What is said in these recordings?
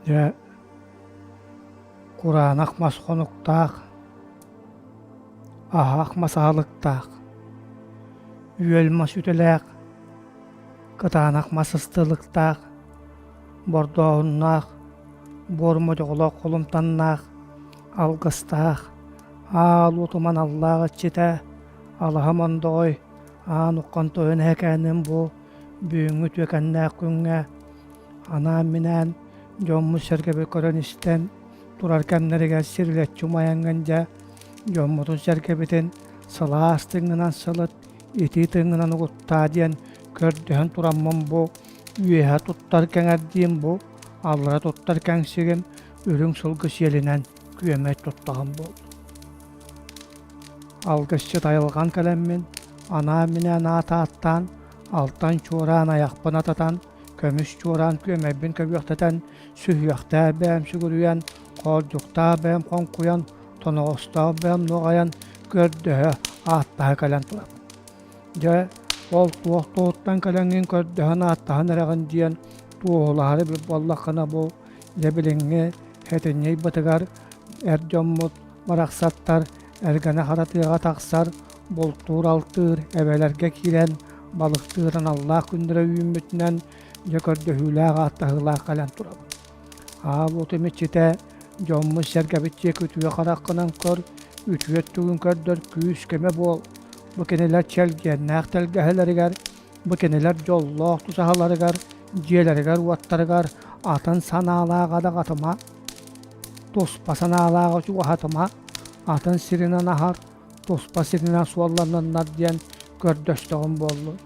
Дьэ, кураанах мас хонуктаах, аһаах мас аһылыктаах, үөл мас үтэлээх, кытаанах мас ыстыылыктаах, бордооһуннаах, буор модьоҕолоох холумтаннаах, алгыстаах, аал уотум аналлаах иччитэ, алаһа мондоҕой, аан уххан тойон эһэкээним бу бүгүҥҥү үтүөкэннээх күҥҥэ анаан-минээн дьоммут-сэргэбит көрөн-истэн турар кэмнэригэр сирилэччи умайаҥҥын дьэ дьоммутун-сэргэбитин сылаас тыҥҥынан сылыт, итии тыҥҥынан угуттаа диэн көрдөһөн тураммын бу үөһэ туттар кэҥэрдиим бу аллара туттар кэҥсигим үрүҥ сылгы сиэлинэн күөмэй туттаҕым буолла. Алгысчыт айылҕан кэлэммин, анаан-минээн аат ааттаан, алтан чуораан айахпын ататан, көмүс чуораан күөмэйбин көбүөхтэтэн, сүһүөхтээх бэйэм сүгүрүйэн, хоордьуктаах бэйэм хоҥкуйан, тоноҕостоох бэйэм нуоҕайан, көрдөһө, ааттаһа кэлэн турабын. Дьэ, ол туох туһуттан кэлэҥҥин көрдөһөн ааттаһан эрэҕин диэн туоһулаһары билбит буоллаххына бу дьэ билиҥҥи сэтинньи ыйбытыгар эр дьоммут барахсаттар эргэнэ хара тыаҕа тахсар, бултуур-алтыыр, эбэлэргэ киирэн балыктыыр аналлаах күннэрэ үүммүтүнэн дьэ көрдөһүүлээх ааттаһыылаах кэлэн турабын. Аал уотум иччитэ дьоммут-сэргэбит диэки үтүө хараххынан көр, үтүө өттүгүн көрдөр, күүс-көмө буол. Бу кинилэр чэлгиэннээх тэлгэһэлэригэр, бу кинилэр дьоллоох тусаһаларыгар, дьиэлэригэр-уоттарыгар атын санаалаах адаҕатыма, туспа санаалааҕы чугаһатыма, атын сиринэн аһар, туспа сиринэн суолланныннар диэн көрдөстөҕүм буоллун.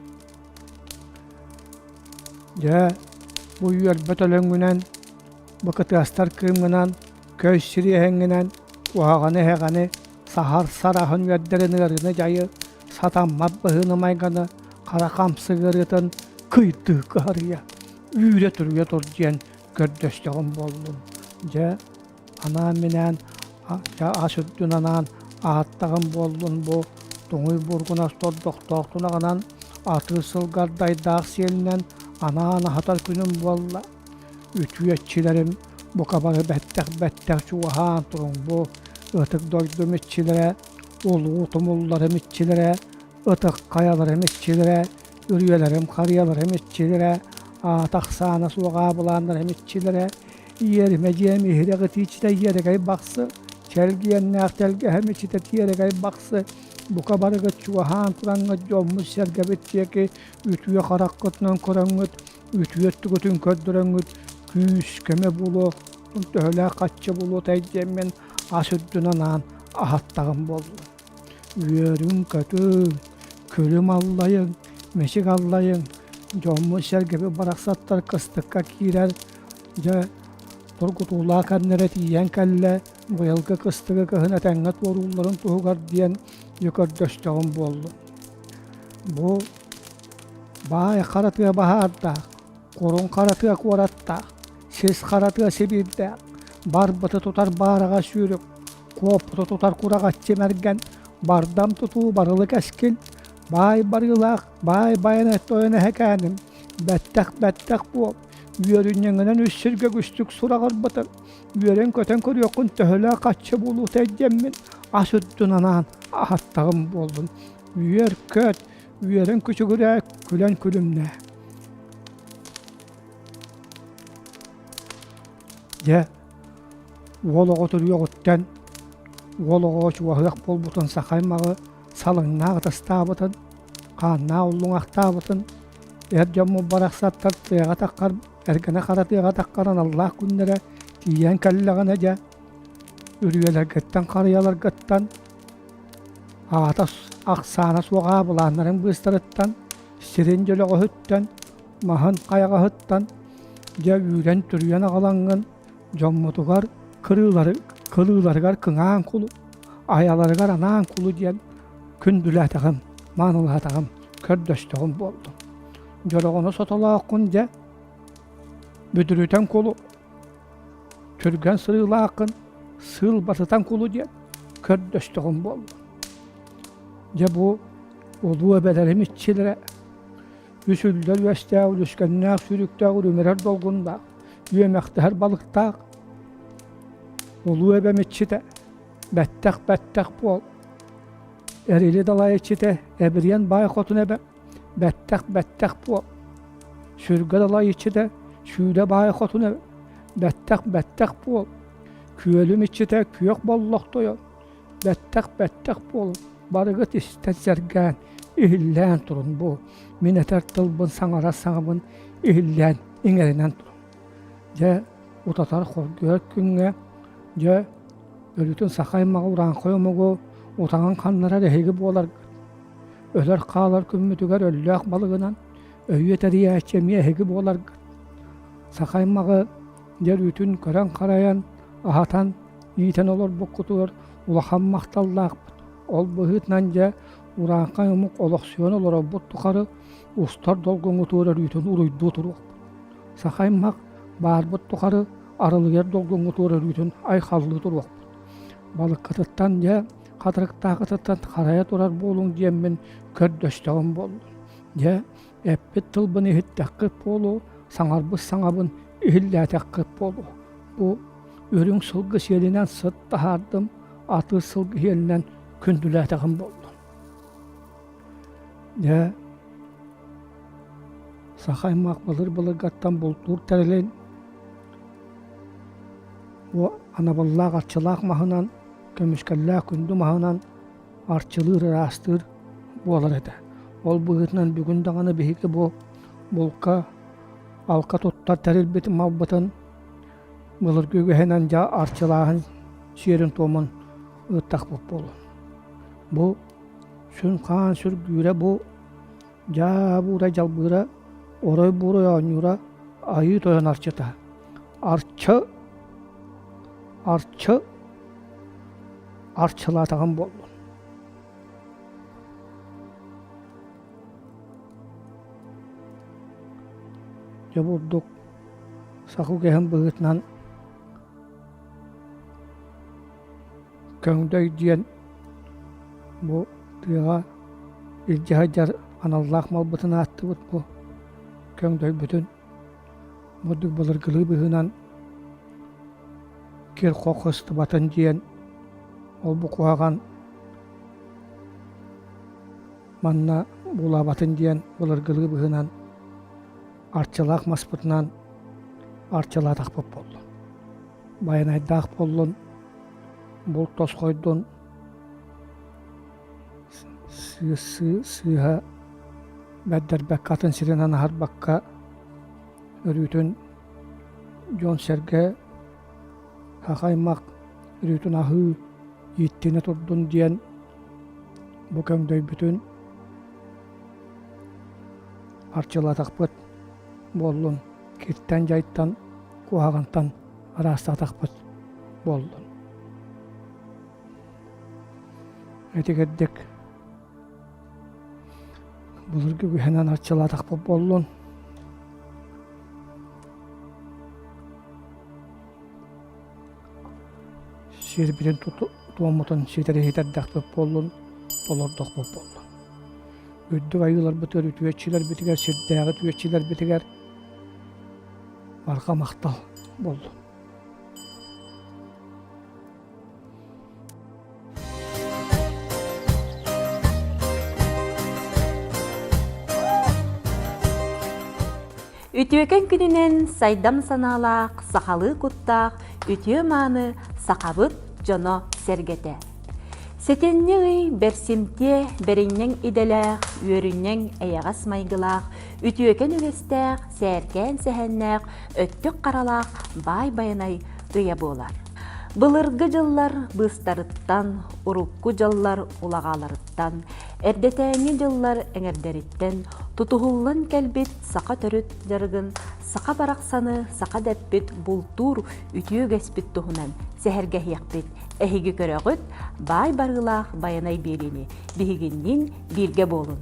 Дьэ, бу үөрбэт өлөҥҥүнэн, бу кытыастар кыымҥынан, көй сириэһэҥҥинэн куһаҕаны-эһэҕэни, саһар сараһын үөрдэрин ыарыыны-дьайы, сатаммат быһыыны-майгыны, хара хамсык ыарыытын кыйдыы кыһарыйа, үүрэ-түрүйэ тур диэн көрдөстөҕүм буоллун. Дьэ, анаан-минээн ас үрдүн анаан аһаттаҕым буоллун бу туҥуй бургунас тордохтоох тунаҕынан атыы сылгардайдаах сиэлинэн анаан аһатар күнүм буолла. Үтүөччүлэрим бука бары бэттэх-бэттэх чугаһаан туруҥ бу ытык дойдум иччилэрэ, улуу тумулларым иччилэрэ, ытык хайаларым иччилэрэ, үрүйэлэрим, харыйаларым иччилэрэ, аата ахсаана суох аабылааннарым иччилэрэ, иэримэ дьиэм иһирэх итиичитэ иэрэгэй бахсы, чэлгиэннээх тэлгэһэм иччитэ тиэрэгэй бахсы, бука барыгыт чугаһаан тураҥҥыт дьоммут-сэргэбит диэки үтүө хараххытынан көрөҥҥүт, үтүө өттүгүтүн көрдөрөҥҥүт күүс-көмө буолуо, төһөлөөх хаччы буолуотай диэммин ас үрдүнэн аан аһаттаҕым буолла. Үөрүҥ-көтүҥ, күлүм аллайыҥ, мичик аллайыҥ, дьоммут-сэргэбит барахсаттар кыстыкка киирэр, дьэ, тургутуулаах кэмнэрэ тиийэн кэллэ, быйылгы кыстыгы кыһын этэҥҥэ туоруулларын туһугар диэн дьэ көрдөстөҕүм буоллун. Бу баай хара тыа баһаардаах, куруҥ хара тыа куораттаах, сис хара тыа сибиирдээх, барбыты тутар баараҕа сүүрүк, куоппуту тутар кураҕаччы мэргэн, бардам тутуу барылы кэскил, баай барыылаах баай байан тойон эһэкээним, бэттэх-бэттэх буол, үөрүнньэҥинэн үс сиргэ үгүстүк сураҕырбытым, үөрэн-көтөн көрүөххүн төһөлөөх хаччы буолуута дьэммин ас үрдүн анаан аһаттаҕым буоллун, үөр-көт, үөрэн күчүгүрээ, күлэн күлүмнээ. Дьэ, уол оҕо төрүөҕүттэн уол оҕоҕо чугаһыах буолбутун саха аймаҕы салыҥнаах ытыстаабытын, хааннаах уллуҥахтаабытын, эр дьоммут барахсаттар тыаҕа таххар, эргэнэ хара тыаҕа таххар аналлаах күннэрэ тиийэн кэллэҕинэ дьэ, үрүйэлэргиттэн, харыйаларгыттан, аата ахсаана суох аабылааннарын быыстарыттан, сирин дьөлөҕөһүттэн, маһын хайаҕаһыттан дьэ үүрэн-түрүйэн аҕалаҥҥын дьоммутугар кырыылары кылыыларыгар кыҥаан кулу, айаларыгар анаан кулу диэн күндүлээтэҕим, маанылаатаҕым, көрдөстөҕүм буоллум. Дьороҕону сотолооххун дьэ, бүдүрүтэн кулу, түргэн сырыылааххын сыыл батытан кулу диэн көрдөстөҕүм буоллум. Дьэ бу улуу эбэлэрим иччилэрэ үс үллэр үөстээх, үлүскэннээх, сүүрүктээх, үрүмэрэр долгуннаах. үөмэхтэһэр балыктаах Улуу эбэм иччитэ бэттэх-бэттэх буол. Эрили далай иччитэ Эбириэн баай хотун эбэм бэттэх-бэттэх буол. Сүргэ далай иччитэ Сүүлэ баай хотун эбэм бэттэх-бэттэх буол. Күөлүм иччитэ Күөх Боллох тойон бэттэх-бэттэх буолун. Барыгыт истэн сэргээн, иһиллээн турун бу мин этэр тылбын саҥарар саҥабын иһиллээн иҥэринэн турун. Дьэ, утатар хоргуйар күҥҥэ, дьэ, өлүтүн саха аймаҕа урааҥхай омугу утаҕын ханнарар эһиги буоларгыт. Өлөр хаалар күммүтүгэр өллөөх балыгынан өйүө тэрийээччи эмиэ эһиги буоларгыт. Саха аймаҕы дьэ өлүүтүн көрөн-харайан, аһатан, иитэн олорбуккутугар улахан махталлаахпыт. Ол быһыытынан дьэ урааҥхай омук олохсуйан олорорбут тухары устар долгуҥҥутугар өрүүтүн уруйдуу туруохпут. Саха аймах баарбыт тухары арылыйар долгуҥҥутугар өрүүтүн айхаллыы туруохпут. Балыккытыттан дьэ хатырыктаахытыттан харайа турар буолуҥ диэммин көрдөстөҕүм буоллун. Дьэ эппит тылбын иһиттэххит буолуо, саҥарбыт саҥабын иһиллээтэххит буолуо. Бу үрүҥ сылгы сиэлинэн сыт таһаардым, атыыр сылгы сиэлинэн күндүлээтэҕим буоллун. Дьэ Саха аймах былыр-былыргаттан бултуур тэрилин бу анабыллаах арчылаах маһынан, көмүскэллээх күндү маһынан арчылыыр, ыраастыыр буолар этэ. Ол быһыытынан бүгүн даҕаны биһиги бу булка, алка туттар тэрилбит малбытын былыргы үгэһинэн дьэ арчылааһын сиэрин-туомун ыыттахпыт буолуо. Бу сүн-хаан сүргүүрэ бу Дьаабыра дьалбыыра, орой буурай оонньуура, Айыы Тойон арчыта. Арчы, арчы, арчылаатаҕым буоллун. Дьэ бурдук саха үгэһин быһыытынан Көҥдөй диэн бу тыаҕа илдьэ сылдьар аналлаах малбытын ааттыыбыт бу көҥдөйбүтүн бурдук былыргылыы быһыынан кир-хох ыстыбатын диэн ол-бу куһаҕан манна буулаабатын диэн былыргылыы быһыынан арчылаах маспытынан арчылаатахпыт буоллун. Байанайдаах буоллун, булт тосхойдун, сыыһа бэрдэрбэккэ атын сиринэн аһарбакка өрүүтүн дьон-сэргэ саха аймах өрүүтүн аһыы ииттинэ турдун диэн бу көҥдөйбүтүн арчылатахпыт буоллун киртэн-дьайтан куһаҕантан араастаатахпыт буоллун. Ити кэрдик былыргы үгэһинэн арчылаатахпыт буоллун. Сиэрбитин туоммутун ситэри иһитэрдэхпит буоллун, толордохпут буоллун. Үрдүк айыыларбытыгар, үтүөччүлэрбитигэр, сирдээҕи үтүөччүлэрбитигэр барҕа махтал буоллун. Үтүөкэн күнүнэн сайдам санаалаах, сахалыы куттаах, үтүө-мааны сахабыт дьоно сэргэтэ. Сэтинньи ый бэрсимтиэ, бэринньэҥ идэлээх, үөрүнньэҥ эйэҕэс майгылаах, үтүөкэн үгэстээх, сээркээн сэһэннээх, өттүк харалаах баай байанай ыйа буолар. Былыргы дьыллар быыстарыттан, урукку дьыллар улаҕаларыттан, эрдэтээҥҥи дьыллар эҥэрдэриттэн тутуһуллан кэлбит саха төрүт дьарыгын, саха барахсаны саха дэппит бултуур үтүө үгэспит туһунан сэһэргэһиэхпит. Эһиги көрөҕүт, баай барыылаах Байанай биэриини биһигинниин бииргэ буолун.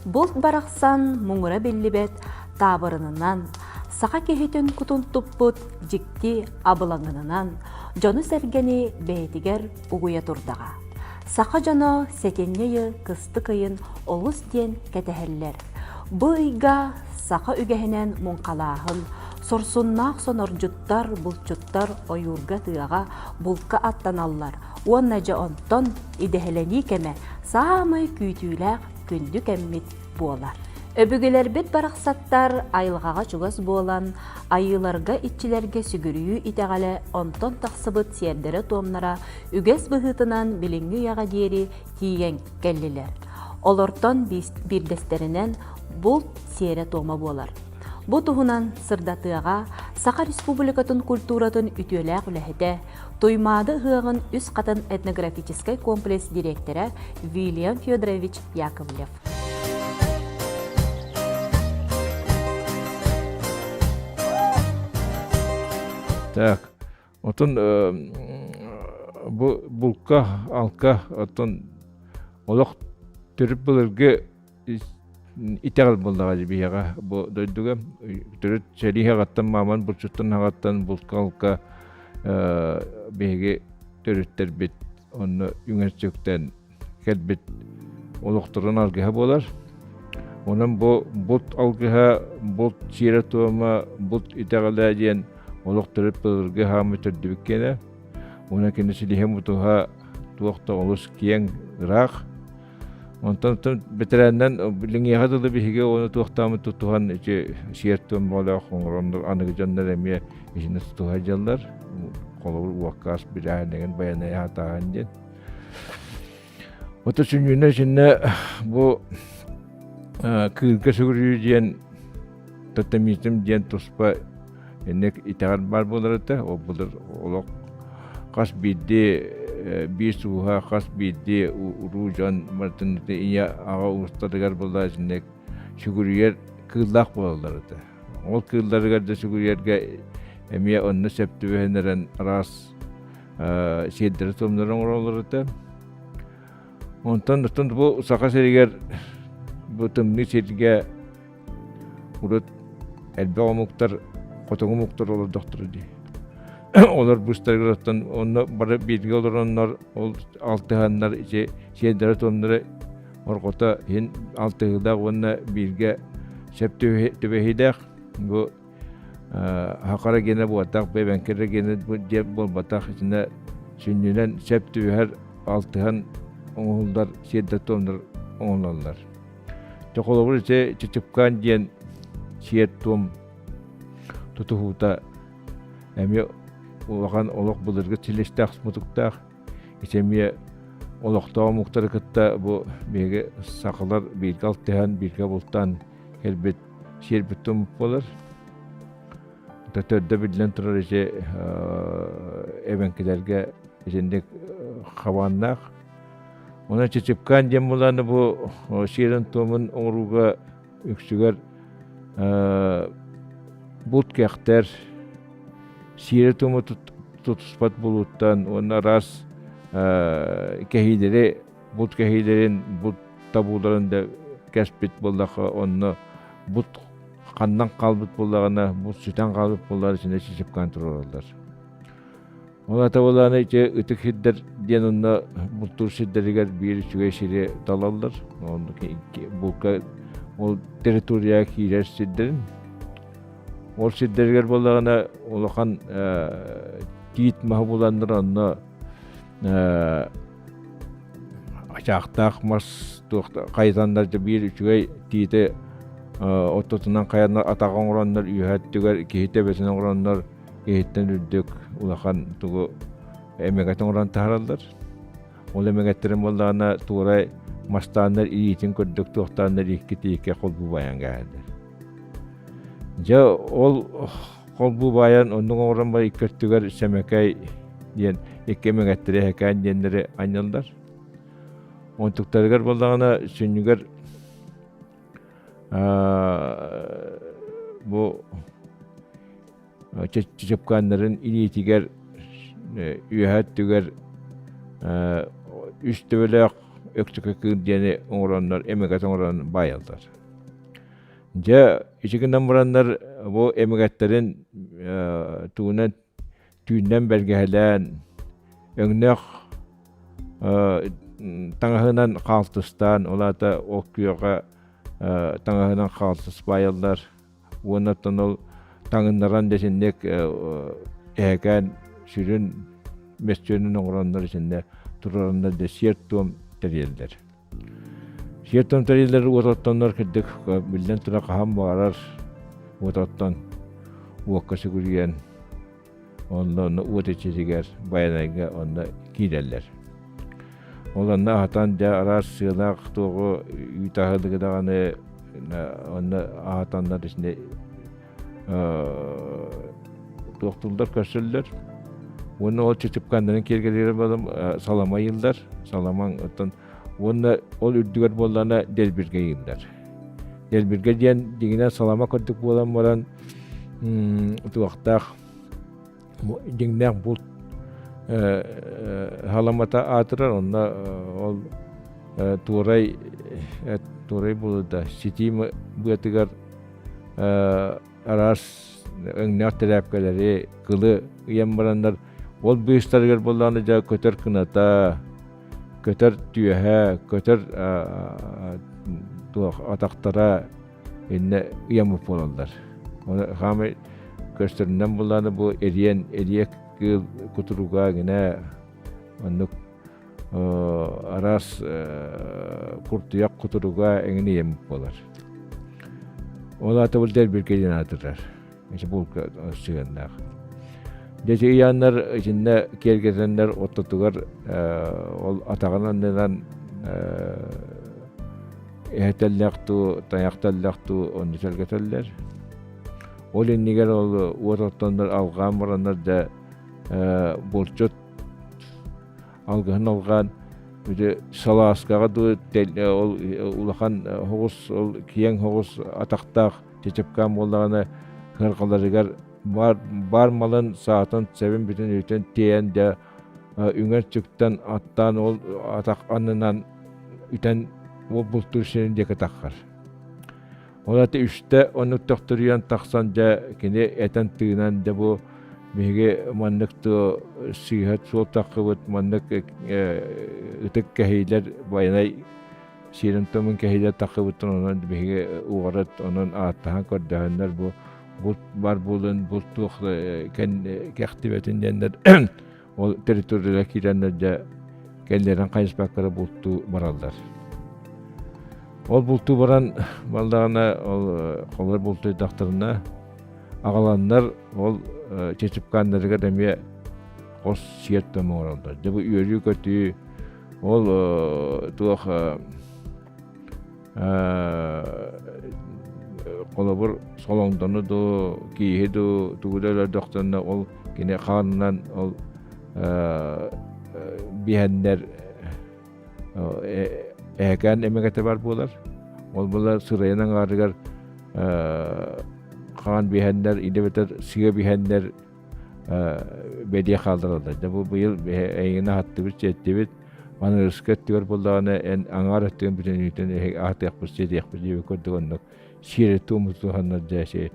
Булт барахсан муҥура биллибэт таабырынынан, саха киһитин кутун туппут дьикти абылаҥынынан дьону-сэргэни бэйэтигэр угуйа турдаҕа. Саха дьоно сэтинньи ыйы кыстык ыйын олус диэн кэтэһэллэр. Бу ыйга саха үгэһинэн муҥхалааһын, сорсуннаах сонордьуттар, булчуттар ойуурга-тыаҕа булка аттаналлар уонна дьэ онтон идэһэлэнии кэмэ саамай күүтүүлээх күндү кэммит буолар. Өбүгэлэрбит барахсаттар айылҕаҕа чугас буолан, айыыларга, иччилэргэ сүгүрүйүү итэҕэлэ онтон тахсыбыт сиэрдэрэ-туомнара үгэс быһыытынан билиҥҥи үйэҕэ диэри тиийэн кэллилэр. Олортон биирдэстэринэн булт сиэрэ-туома буолар. Бу туһунан сырдатыаҕа Саха Республикатын культуратын үтүөлээх үлэһитэ, Туймаада ыһыаҕын Үс Хатын этнографическай комплекс дириэктэрэ Вильям Федорович Яковлев. Так, отон бу булка, алка, оттон олох төрүт былыргы итэҕэл буоллаҕа дии биһиэхэ бу дойдуга төрүт сэрии аҕаттан мааман булчуттан аҕаттан булка-алка биһиги төрүттэрбит онно үҥэр-сүктэн кэлбит олохторун алгыһа буолар. Онон бу булт алгыһа, булт сиэрэ-туома, булт итэҕэлэ диэн олох төрүт былыргы хаамыы төрдүбүт киэнэ. Уонна кини силиһэ мутуһа туох да олус киэҥ, ыраах. Онтон бэтэрээннэн билиҥиэхэ дылы биһиги ону туохтааммыт тутуһан ити сиэр-туом бөҕөлөөх оҥороннор аныгы дьоннор эмиэ итини тутуһа дьаллар. Холобур уоккаас билээһинэгин байанайа сатааһын диэн. Ото сүнньүнэ итиннэ бу кыылга сүгүрүйүү диэн тотемизм диэн туспа инник итэҕэл баар буолар этэ. Ол былыр олох хас биирдии биир сууһа, хас биирдии уруу дьон барытын ийэ аҕа уустарыгар буолла итинник сүгүрүйэр кыыллаах буолаллар этэ. Ол кыылларыгар да сүгүрүйэргэ эмиэ онно сөп түбэһиннэрэн араас сиэрдэри-туомнары оҥороллор этэ. Онтон оттон бу Саха сиригэр бу тымныы сиргэ урут элбэх омуктар, хотугу омуктар олордохторо дии. Олор быстарыгар оттон онно бары бииргэ олороннор ол алтыһаннар ити сиэрдэри-туомнары орҕото иһин алтыһыылаах уонна бииргэ сөп түбэһиилээх бу Хакара гиэнэ буолбатах, Бэбэҥкэрэ гиэнэ диэн буолбатах, итиннэ сүнньүнэн сөп түбэһэр алтыһан оҥоһуллар сиэрдэр-туомнар оҥоһуллаллар. Дьэ холобур ити Чычыпкаан диэн сиэр-туом тутуһуута эмиэ улахан олох былыргы силистээх мутуктаах ити эмиэ олохтоох омуктары кытта бу биһиги сахалар бииргэ алтыһан, бииргэ бултаан кэлбит сиэрбит тумут буолар. Төрдө биллэн турар ити эбэҥкилэргэ итинник хабааннаах. Онон Чычыпкаан диэн булааны бу сиэрин-туомун оҥорууга үксүгэр булт кэхтэр, сиэри-туому тутуспат булууттан уонна араас кэһиилэри булт кэһиилэрин, булт табууларын да кэспит буоллахха, онно булт ханнан хаалбыт буоллаҕына, булт сүтэн хаалбыт буоллаҕына итиннэ чычыпкаан туруораллар. Ол аата буоллаҕына ити ытык сирдэр диэн онно бултуур сирдэригэр биир үчүгэй сири талаллар. Онно булка ол территорияҕа киирэр сирдэрин. Ол сирдэригэр буоллаҕына улахан тиит маһы буланнар онно ачаахтаах мас туох хайытаннар дьэ биир үчүгэй тиити ортотунан хайаннар атаҕа оҥороннор үөһэ өттүгэр киһи төбөтүн оҥороннор киһиттэн үрдүк улахан тугу эмэгэт оҥорон таһаараллар. Ол эмэгэттэрин буоллаҕына туорай мастааннар илиитин көрдүк туохтааннар икки тииккэ холбуу баайан кээһэллэр. Дьэ ол холбуу баайан оннук оҥорон баран икки өттүгэр сэмэкэй диэн икки эмэгэттэрэ эһэкээн диэннэри анньаллар. Онтуктарыгар буоллаҕына сүнньүгэр бу чычыпкааннарын илиитигэр үөһэ өттүгэр үс төбөлөөх өксөкө кыыл диэни оҥороннор эмэгэт оҥорон баайаллар. Дьэ, ити гынан бараннар бу эмэгэттэрин тугунан түүннэн бэргэһэлээн өҥнөөх таҥаһынан хаалтыстаан, ол аата ол күөҕэ таҥаһынан хаалтыс баайаллар уонна оттон ол таҥыннаран да итинник эһэкээн сүрүн мөссүөнүн оҥороннор итиннэ туруораннар да сиэр-туом тэрийэллэр. Сиэр-туом тэрийэллэр уот оттоннор кырдьык биллэн турар хаһан баҕарар уот оттон уокка сүгүрүйэн Онно онно уот иччитигэр Байанайга онно киирэллэр. Ол онно аһатан дьэ араас сыалаах туоҕу үүт аһылыгы даҕаны онно аһатаннар итини туохтууллар көрсөллөр. Уонна ол чычыпканнарын киэргэлигэр буолан салама ыйыллар. Саламаҥ оттон уонна ол үрдүгэр буоллаҕына дэлбиргэ ыйыллар. Дэлбиргэ диэн дьиҥинэн салама курдук буолан баран туохтаах дьиҥнээх булт халамата аатырар онно ол туорай туорай буолуда ситии быатыгар араас өҥнөөх тэрээпкэлэри кылы ыйан бараннар ол быыстарыгар буоллаҕына дьэ көтөр кыната көтөр түөһэ көтөр туох атахтара иннэ ыйаммыт буолаллар. Оны хаамай көстөрүнэн буллааны бу эриэн эриэк кыыл кутуруга гинэ оннук араас куртуйах кутуруга эҥин ыйаммыт буолар. Ол аата бу дэлбиргэ диэн аатырар. Ити булка сыһыаннаах. Дьэ ыйааннар итиннэ киэргэтэннэр ортотугар ол атаҕын аннынан эһэтэллэх дуу, тайахталлах дуу онно сэргэтэллэр. Ол иннигэр ол уот оттоннор алҕаан бараннар да булчут алгыһын алҕаан ити салааскаҕа дуу ол улахан оҕус ол киэҥ оҕус атахтаах чычыпкаан буоллаҕына кыарҕаларыгар баар, баар малын саатын сэбин бүтүн үтүн тиэйэн дьэ үҥэр-сүктэн аттаан ол атах аннынан үтэн ол бултуур сирин диэки таххар. Ол аты үстэ оннук төхтөрүйэн тахсан дьэ кини этэн-тыынан дьэ бу биһиги маннык тыа сыыһа суол таххыбыт маннык ытык кэһиилэр байанай сиэрин-томун кэһиилэр таххыбыттан онон биһиги уҕарыт онон ааттаһан көрдөһөннөр бу булт бар буолун булт туох кэхтибэтин диэннэр ол территорияга киирэннэр дьэ кэллэрин хайыспакка бултуу бараллар. Ол бултуу баран балдаҕына ол холор бултуйдахтарына аҕаланнар ол чычыпкааннарыгар эмиэ хос сиэр том оҥороллор. Дьэ бу үөрүү-көтүү ол туох холобур солоҥдону дуу, кииһи дуу, тугу да өлөрдөхтөрүнэ ол кини хаанынан ол биһэннэр эһэкээн эмэгэтэ бар буолар. Ол буолар сырайын аҥаарыгар хаан биһэннэр, идэбэтэр сыа биһэннэр бэлиэ хааллараллар. Дьэ бу быйыл эйигин аһаттыбыт, сиэттибит. Аныгыска өттүгэр буоллаҕына эн аҥаар өттүгүн бүтүннүүтүн аһатыахпыт, сиэтиэхпит диэбит курдук оннук сиэри туому туһаннар дьэ си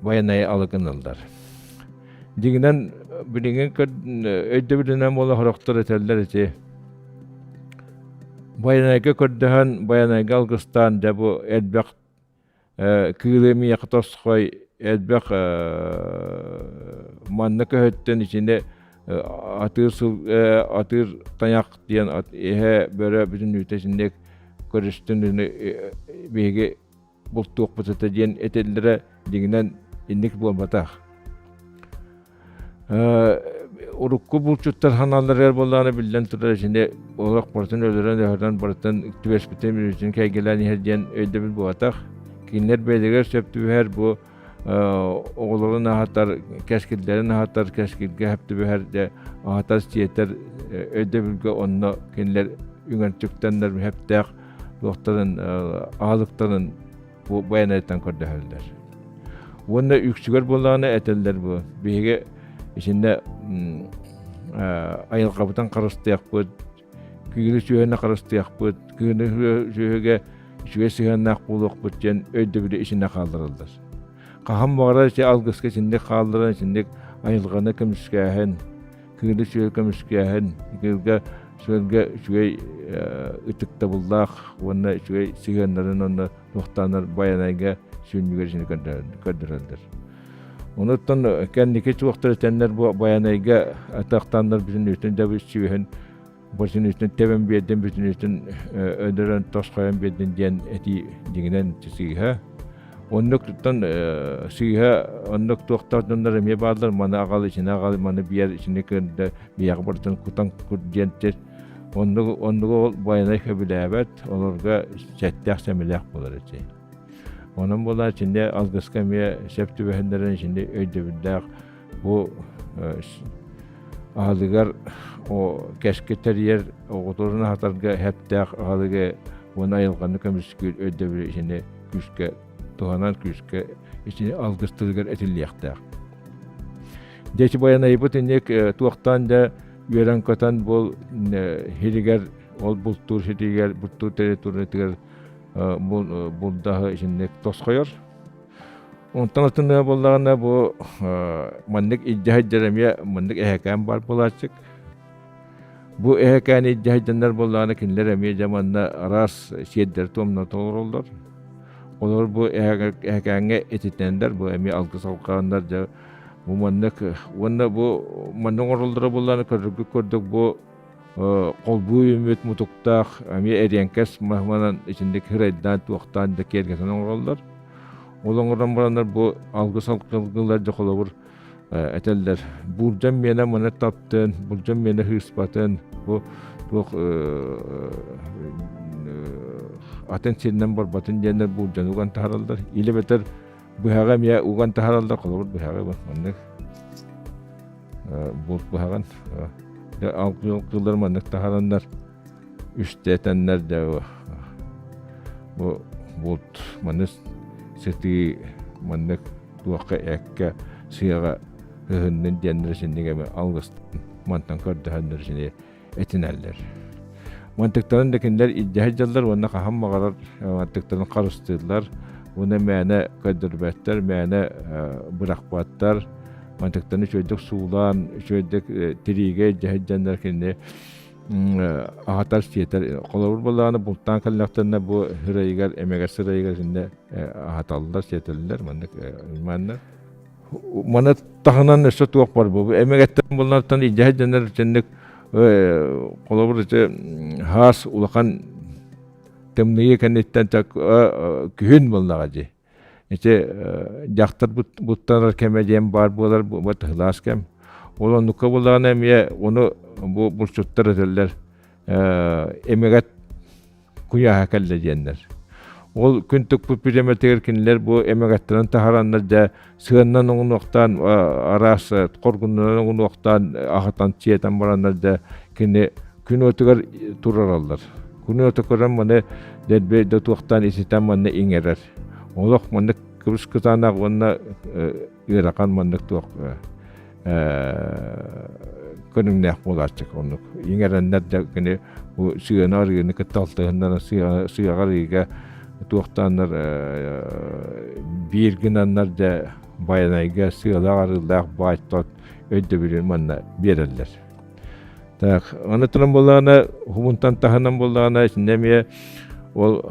байанайы алыгыналлар. Дьиҥинэн билигин өйдөбүлүнэн буола сорохтор этэллэр ити Байанайга көрдөһөн, Байанайга алгыстаан дьэ бу элбэх Кыылы миэхэ тосхой элбэх манна көһөттөн итини атыыр сыл атыыр тайах диэн эһэ бөрө бүтүннүүтэ итинник көрүстүн биһиги бултуохпут этэ диэн этэллэрэ дьиҥинэн инник буолбатах. Урукку булчуттар ханаалларыгар буоллаҕына биллэн турар итини олох барытын өлөрөн-өһөрөн барытын түбэспитин мүнүүтүн кэйгэлээн иһэр диэн өйдөбүл буолбатах. Кинилэр бэйэлэригэр сөп түбэһэр бу оҕолорун аһатар, кэскиллэрин аһатар, кэскилгэ сөп түбэһэр дьэ аһатар-сиэтэр өйдөбүлгэ онно кинилэр үҥэрчүктэннэр сөптөөх туохтарын аһылыктарын бу байанайтан көрдөһөллөр. Уонна үксүгэр буоллаҕына этэллэр бу биһиги итиннэ айылҕабытын харыстыахпыт, кыылы сүөһүнү харыстыахпыт, кыыны сүөһүгэ үчүгэй сыһыаннаах буолуохпут диэн өйдөбүлү итиннэ хааллараллар. Хаһан баҕарар ити алгыска итинник хаалларан итинник айылҕаны көмүскээһин. кыылы сүөл көмүскээһин, кыылга сүөлгэ үчүгэй ытыктабыллаах уонна үчүгэй сыһыаннарын уонна туохтааннар Байанайга сүнньүгэр исини көрдөрөллөр. Онуттан кэнники туохтар этэннэр бу Байанайга атахтааннар бүтүннүүтүн дабыс сүөһүн бүтүннүүтүн тэбэн биэрдин бүтүннүүтүн өлөрөн тосхойон биэрдин диэн этии дьиҥинэн сыыһа. Оннук туттан сыыһа оннук туохтаах дьоннор эмиэ бааллар маны аҕал итини аҕал маны биэр итини кырда биэҕэ барытын кутан кут диэн оннук оннугу ол байанай сөбүлээбэт олорго сэттээх сэмэлээх буолар ити. Онон буолаа итиннэ алгыска эмиэ сөп түбэһиннэрэн итинни өйдөбүллээх бу аһылыгар кэски тэрийэр оҕотурун аһатарга хэптээх аһылыгы уонна айылҕаны көмүскүүр өйдөбүлү итини күүскэ туһанан күүскэ итини алгыс тылыгар этиллиэхтээх. Дьэ ити байанайбыт инник туохтаан да үөрэн-көтөн бу һиригэр ол бултуур ситигэр бултуур территориятыгар булдаһы итинник тосхойор. Онтон атыныа буоллаҕына бу маннык илдьэ сылдьар эмиэ маннык эһэкээн баар буолааччык. Бу эһэкээни илдьэ сылдьаннар буоллаҕына кинилэр эмиэ дьэ манна араас сиэрдэри туомна толороллор. Олор бу эһэкээҥҥэ этитэннэр бу эмиэ алгыс алҕааннар дьэ бу маннык уонна бу манна оҥороллоро буоллаҕына көрөргүт курдук бу холбуу үүммүт мутуктаах эмиэ эриэҥкэс маһынан итинник һырайдаан туохтаан да киэргэтэн оҥороллор. Ол оҥорон бараннар бу алгыс алгылар дьэ холобур этэллэр буурдьам миэнэ маны таптын, булдьам миэнэ ыыспатын, бу туох атын сиринэн барбатын диэннэр буурдьаны уган таһараллар. Или бэтэр быһаҕы эмиэ уган таһараллар, холобур быһаҕы маннык булт быһаҕын алгылар маннык таһараннар үстэ этэннэр дьэ бу булт маннык сытыы маннык туохха эккэ сыаҕа ыһыннын диэннэр синник эми алгыс мантан көрдөһөннөр сини этинэллэр. Мантыктарын да кинилэр илдьэ сылдьаллар уонна хаһан баҕарар мантыктарын харыстыыллар уонна мээнэ көрдөрбөттөр, мээнэ бырахпаттар. Мантыктарын үчүгэйдик суулаан, үчүгэйдик тириигэ илдьэ сылдьаннар кинини аһатар сиэтэр. Холобур буоллаҕына бултаан кэллэхтэринэ бу сырайыгар, эмэгэс сырайыгар итиннэ аһаталлар, сиэтэллэр маннык манна. Маны таһынан өссө туох бар бу эмэгэттэн буллартан илдьэ сылдьаннар итинник холобур ити хаас улахан тымныйыы кэнниттэн күһүн буоллаҕа дии. Ити дьахтар буттанар кэмэ диэн баар буолар бу тыһылаас кэм. Ол оннукка буоллаҕына эмиэ ону бу булчуттар этэллэр эмэгэт куйааһа кэллэ диэннэр. Ол күн тыкпыт бириэмэтигэр кинилэр бу эмэгэттэрин таһараннар дьэ сыаннан оҥунуохтаан араас хоргуннанан оҥунуохтаан аһатан сиэтэн бараннар дьэ кини күн уотугар турараллар. Күн уота көрөн маны дэлби да туохтаан иситэн манна иҥэрэр. Олох маннык кыбыс кытаанах уонна ыарахан маннык туох көрүҥнээх буолааччык оннук иҥэрэннэр да кини бу сыаны арыыны кытта алтыһыннар сыаҕа арыыга туохтааннар биир гынаннар дьэ Байанайга сыалаах арыылаах баай тот өйдөбүлүн манна биэрэллэр. Так, аны туран буоллаҕына, хумунтан таһынан буоллаҕына, итиннэ эмиэ ол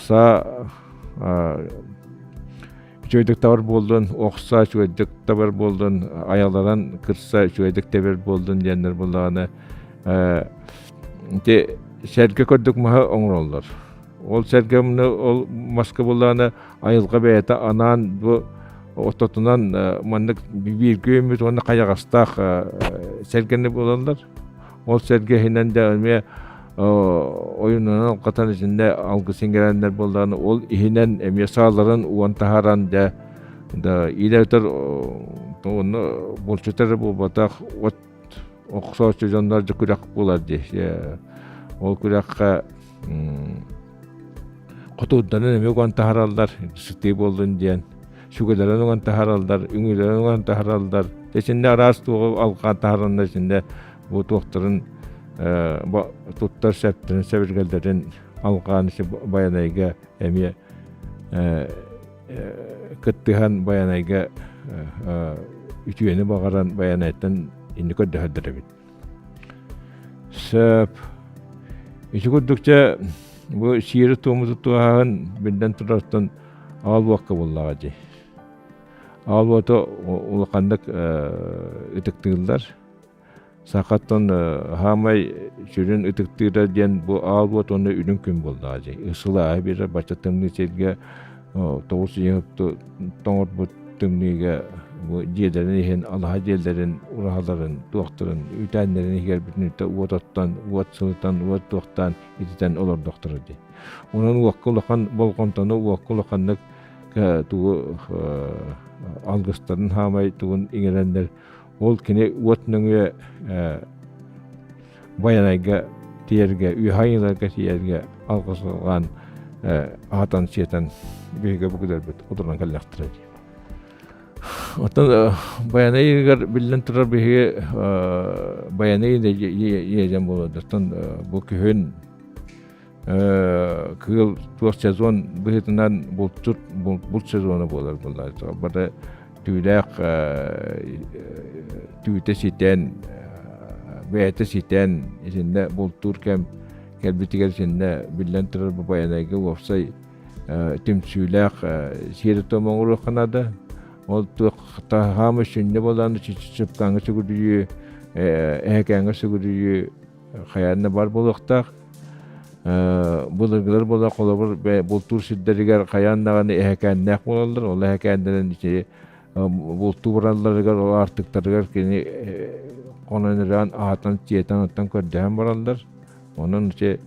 саа үчүгэйдик табар буоллун, охса үчүгэйдик табар буоллун, айаларан кырса үчүгэйдик тэбэр буоллун диэннэр буоллаҕына, ити сэргэ көрдүк маһы оҥороллор. Ол сэргэ ол маска буоллаҕына айылҕа бэйэтэ анаан бу ортотунан маннык бииргэ үүммүт уонна хайаҕастаах сэргэни булаллар. Ол сэргэ иһинэн да эмиэ ойуунанан алҕатан итиннэ алгыс иҥэрэннэр буоллаҕына ол иһинэн эмиэ сааларын уон таһааран дьэ да иилэбитэр онно булчут эрэ буолбатах от охсооччу дьоннор дьэ күрэх буолар дии. Ол күрэххэ хотуурданан эмиэ уган таһаараллар сытыы буоллун диэн сүгэлэрин уган таһаараллар үҥүүлэрин уган таһаараллар итиннэ араас туоҕу алҕаан таһаараннар итиннэ бу туохтарын туттар сэптэрин сэбиргэллэрин алҕаан Байанайга эмиэ кыттыһан Байанайга үтүөнү баҕаран Байанайтан инни көрдөһөрдөр эбит. сөп. Ити курдук дьэ бу сиэри-туому тутуһааһын биллэн турартан аал уокка буоллаҕа дии. Аал уоту улаханнык ытыктыыллар. Сахаттан хаамай сүрүн ытыктыыра диэн бу аал уот уонна үрүҥ күн буоллаҕа дии. Сылааһы биэрэр бачча тымныы сиргэ тоҕус ыйы тоҥорбут тымныыга бу дьиэлэрин иһин, алаһа дьиэлэрин, ураһаларын, туохтарын, үүтээннэрин иһигэр бүтүннүүтэ уот оттон, уот сылытан, уот туохтаан ититэн олордохторо дии. Онон уокка улахан болҕомтону уокка улаханнык тугу алгыстарын хаамай тугун иҥэрэннэр ол кини уот нөҥүө Байанайга тиийэргэ, үөһэ айыыларга тиийэргэ алгысылаан аһатан-сиэтэн биһиги бүгүлэрбит утуран кэллэхтэрэ дии. Оттон Байанай ыйыгар биллэн турар биһиги Байанай иэдьэн буолар. Оттон бу күһүн кыыл туох сезон быһыытынан булчут булт сезона буолар буолла. Бары түүлээх түүтэ ситэн, бэйэтэ ситэн, итиннэ бултуур кэм кэлбитигэр итиннэ биллэн турар бу Байанайга уопсай түмсүүлээх сиэри-туом оҥоруохха наада. Ол туох таһаама сүнньэ буолан чыпкааҥҥа сүгүрүйүү, эһэкээҥҥэ сүгүрүйүү хайаан да бар буолуохтаах. Былыргылар буолар холобур бултуур сирдэригэр хайаан даҕаны эһэкээннээх буолаллар. Ол эһэкээннэрин ити бултуу баралларыгар, ол аартыктарыгар кини хонон ыран аһатан, сиэтэн, оттон көрдөһөн бараллар. Онон ити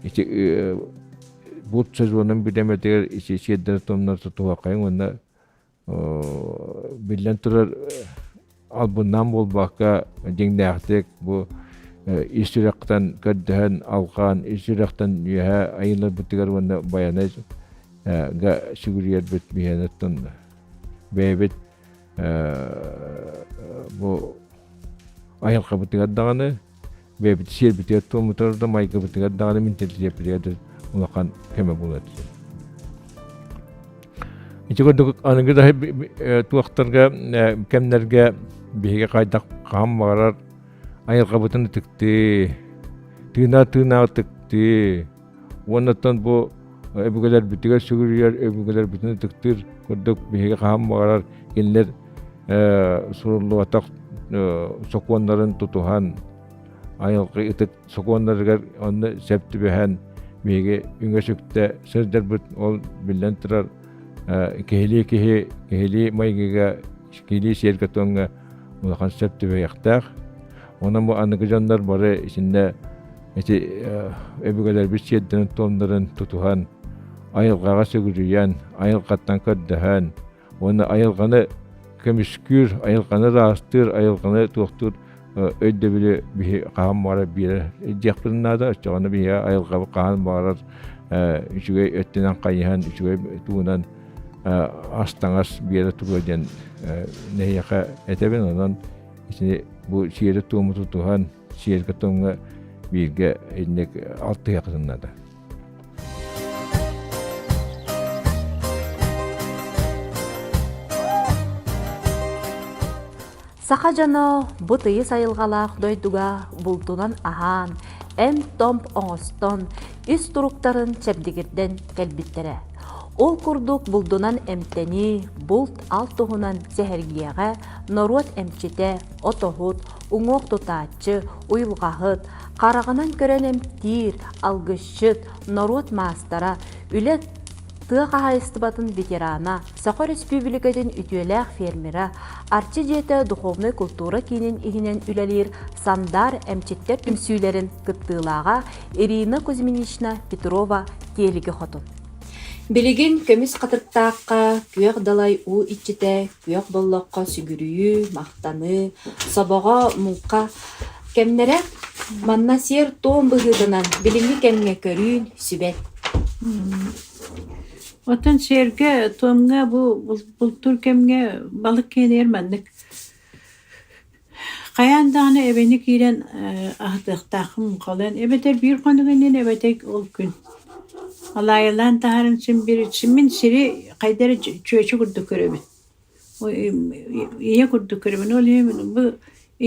ити булт сезонун бүтэмэтигэр ити сиэрдэр томнор тутуһуоххайыҥ уонна биллэн турар албыннаан буолбакка дьиҥнээхтик бу ис сүрэхтэн көрдөһөн алҕаан ис сүрэхтэн үөһэ айылларбытыгар уонна Байанайга сүгүрүйэрбит биһиэнэттэн бэйэбит бу айылҕабытыгар даҕаны бэйэбит сиэрбитигэр туоммутугар да майгыбытыгар даҕаны менталитеппитигэр да улахан көмө буолар. Ити курдук аныгы да туохтарга кэмнэргэ биһиги хайдах хаһан баҕарар айылҕабытын ытыктыы, тыына тыына ытыктыы уоннаттан бу өбүгэлэрбитигэр сүгүрүйэр өбүгэлэрбитин ытыктыыр курдук биһиги хаһан баҕарар кинилэр суруллубатах сокуоннарын тутуһан айылҕа ытык сокуоннарыгар онно сөп түбэһэн биһиги үҥэ-сүктэ сылдьарбыт ол биллэн турар киһилии киһи киһилии майгыга киһилии сиэргэ-туомҥа улахан сөп түбэһиэхтээх. Онон бу аныгы дьоннор бары итиннэ ити өбүгэлэрбит сиэрдэрин-туомнарын тутуһан, айылҕаҕа сүгүрүйэн, айылҕаттан көрдөһөн уонна айылҕаны көмүскүүр, айылҕаны ыраастыыр, айылҕаны туохтуур өйдөбүлү биһи хаһан баҕарар биэрэр диэхпитин наада. Оччоҕуна биһиэхэ айылҕабыт хаһан баҕарар үчүгэй өттүнэн хайыһан, үчүгэй тугунан ас-таҥас биэрэ туруо диэн нэһиэхэ этэбин. Онон итини бу сиэри-туому тутуһан, сиэргэ-туомҥа бииргэ инник алтыһыаххытын наада. Саха дьоно бу тыйыс айылҕалаах дойдуга бултунан аһаан, эмп-томп оҥостон, ис туруктарын чэбдигирдэн кэлбиттэрэ. Ол курдук булдунан эмтэнии, булт-алт туһунан сэһэргиэҕэ норуот эмчитэ, отоһут, уҥуох тутааччы, уйулҕаһыт, хараҕынан көрөн эмтиир, алгысчыт, норуот маастара, үлэ тыа хаһаайыстыбатын ветерана, Саха Өрөспүүбүлүкэтин үтүөлээх фермера, Арчы дьиэтэ духовнай култуура киинин иһинэн үлэлиир Сандаар эмчиттэр түмсүүлэрин кыттыылааҕа Ирина Кузьминична Петрова Тиэлиги хотун. Билигин көмүс хатырыктаахха күөх далай уу иччитэ күөх боллоххо сүгүрүйүү, махтаныы, собоҕо, муҥха кэмнэрэ манна сиэр-туом быһыытынан билиҥҥи кэмҥэ көрүүн сүбэт. Оттон сиэргэ-туомҥа бу бултуур кэмҥэ балык киэнигэр маннык хайаан даҕаны эбэни киирэн аһатыахтааххын муҥхалыан эбэтэр биир хонук иннинэ эбэтэр ол күн алаайылаан таһааран син биир мин сири хайда эрэ чүөчэ курдук көрөбүн ийэ курдук көрөбүн ол иһин бу.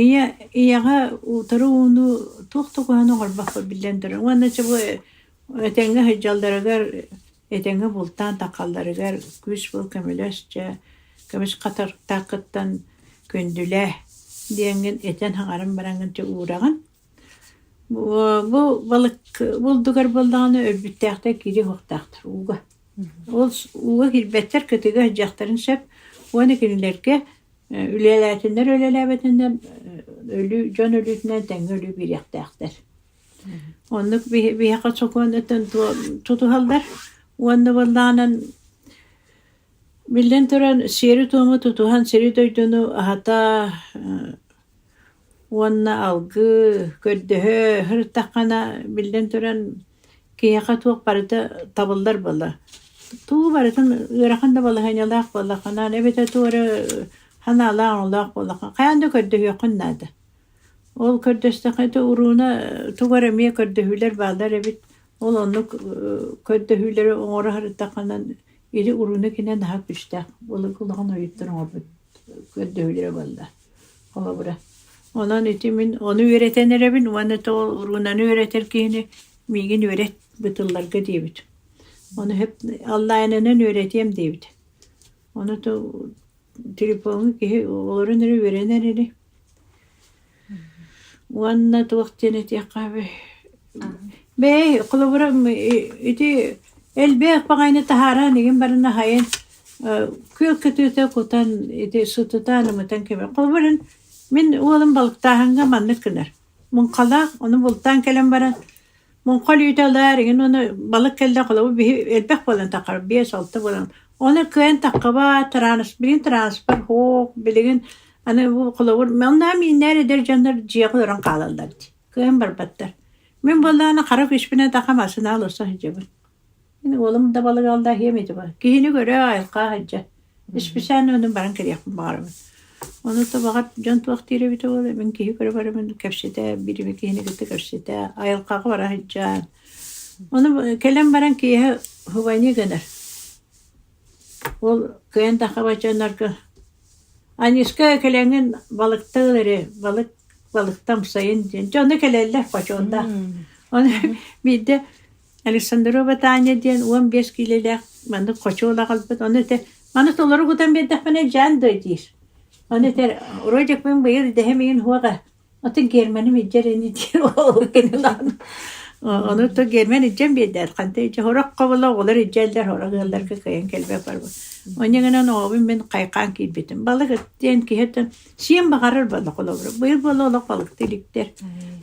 Ийэ ийэҕэ утары ууну туох да куһаҕаны оҥорбокко биллэн турар. Уонна чэ бу этэҥҥэ сылдьалларыгар, этэҥҥэ бултаан таххалларыгар күүс буол көмөлөс дьэ, көмүс хатырыктааххыттан күндүлээ диэҥҥин этэн хаҥаран бараҥҥын дьэ уураҕын. Бу балык булдугар буоллаҕына өлбүттээхтэр киириэ суохтаахтар ууга. Ол ууга киирбэттэр, кытыыга сылдьыахтарын сөп уонна кинилэргэ үлэлээтиннэр үлэлээбэтиннэр өлүү дьон өлүүтүнэн тэҥҥэ өлүү биэриэхтээхтэр. Оннук биһиэхэ сокуон өттүн тутуһаллар уонна буоллаҕынан биллэн туран сиэри-туому тутуһан сири-дойдуну аһата Уонна алгыы, көрдөһө сырыттаххына, биллэн туран, киһиэхэ туох барыта табыллар буолла. Тугу барытын ыарахан да балаһыанньалаах буоллаххына, эбэтэр тугу эрэ санаалаах-оҥолоох буоллаххына, хайаан да көрдөһүөххүн наада. Ол көрдөстөххө ити урууна тугу эрэ эмиэ көрдөһүүлэр бааллар эбит. Ол оннук көрдөһүүлэри оҥоро сырыттаххына, или урууна кинэ наһаа күүстээх, былыргы улахан ойууттар оҥорбут көрдөһүүлэрэ буолла. Холобура, онон ити мин ону үөрэтэн эрэбин уонна то уруунаны үөрэтэр киһини миигин үөрэт бытылларга диэбит. Ону сөп онлайнынан үөрэтиэм диэбит. Ону то телефоҥҥа киһи олорон эрэ үөрэнэр ини. Уонна туох диэн этиэххэ Бэйэ, холобура, ити элбэх баҕайыны таһааран игин баран аһайан күөл кытыыта кутан ити сытытаан ымытан кэбиһэр. Холобура, мин уолум балыктааһыҥҥа маннык гынар. Муҥхалаах, ону бултаан кэлэн баран муҥха өлүүтэ ылаар игин уонна балык кэллэ холобур биһи элбэх буолан таххар 5-6 буолан ону кыайан таххыбат транс билигин транспорт һуох билигин аны бу холобур онно мииннээр эдэр дьоннор дьиэҕэ олорон хаалаллар дии Кыайан барбаттар. Мин буоллаҕына хара күспүнэн таха массыынаҕа олорсо сылдьабын. Мин уолум да балык алда иһиэм ити бар. Киһини көрө айылҕа сылдьа. Исписээн онон баран кэлиэхпин баҕарабын. Ону то баҕар дьон туох диир эбитэ буолуо, мин киһи көрө барабын кэпсэтэ, биир киһини кытта кэпсэтэ, айылҕаҕа бара сылдьан. Ону кэлэн баран киэһэ хубани гынар. Ол кыайан таххаба дьоннорго Аниска кэлэҥҥин балыкта ыл эрэ, балык балыкта амсайын диэн. Дьэ ону кэлэллэр хочуондаах. Ону биирдэ Александрова Таня диэн 15 киилэлээх маннык хочуол аҕалбыт. Ону этэ маны толору кутан биэрдэхпинэ дьаан дой диир. Ону этэр Родикпын быйыл идэһэм иһин хуоҕа Атын Германым илдьэр ини диир ол кинилаан. Ону то Герман илдьэн биэрдээр ханта илдьэ сорох хобула оҕолор илдьэллэр сорох ыалларга кыайан кэлбэт барбыт. Онньа гынан оҕобун мин хайхаан киирбитим. Балык диэн киһиттэн сиэн баҕарар буолла холобура. Быйыл буола олох балыкты иликтэр.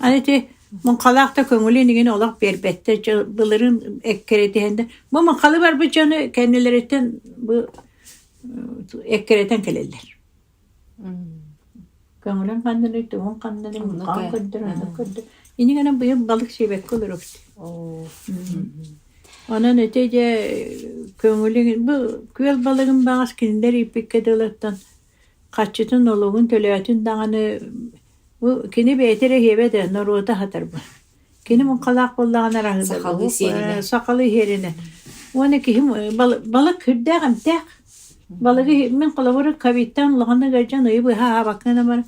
Аны ити муҥхалаах да көҥүлүн игин олох биэрбэттэр. Былырыын эккирэтиһэннэр. Бу муҥхалы барбыт дьону кэннилэриттэн бу эккирэтэн кэлэллэр. Көҥүлүн ханныный, тугун ханныный, муҥхаҕын көрдөр, оннук көрдөр. Ини гынан быйыл балык сиэбэккэ олоробут. Онон ити дьэ көҥүлүн бу күөл балыгын баҕас кинилэр ииппиккэ дылыттан хаччытын олугун төлөөтүн даҕаны бу кини бэйэтэ эрэ иһиэбэт ээ норуота аһатар бу. Кини муҥхалаах буоллаҕына араһыылар Сахалыы сиэринэ. Сахалыы сиэринэ. Уонна киһи балык сүрдээх эмтээх. Балыгы мин холобур ковидтан улаханнык ыалдьан ыйы быһа аһаабакка гынан баран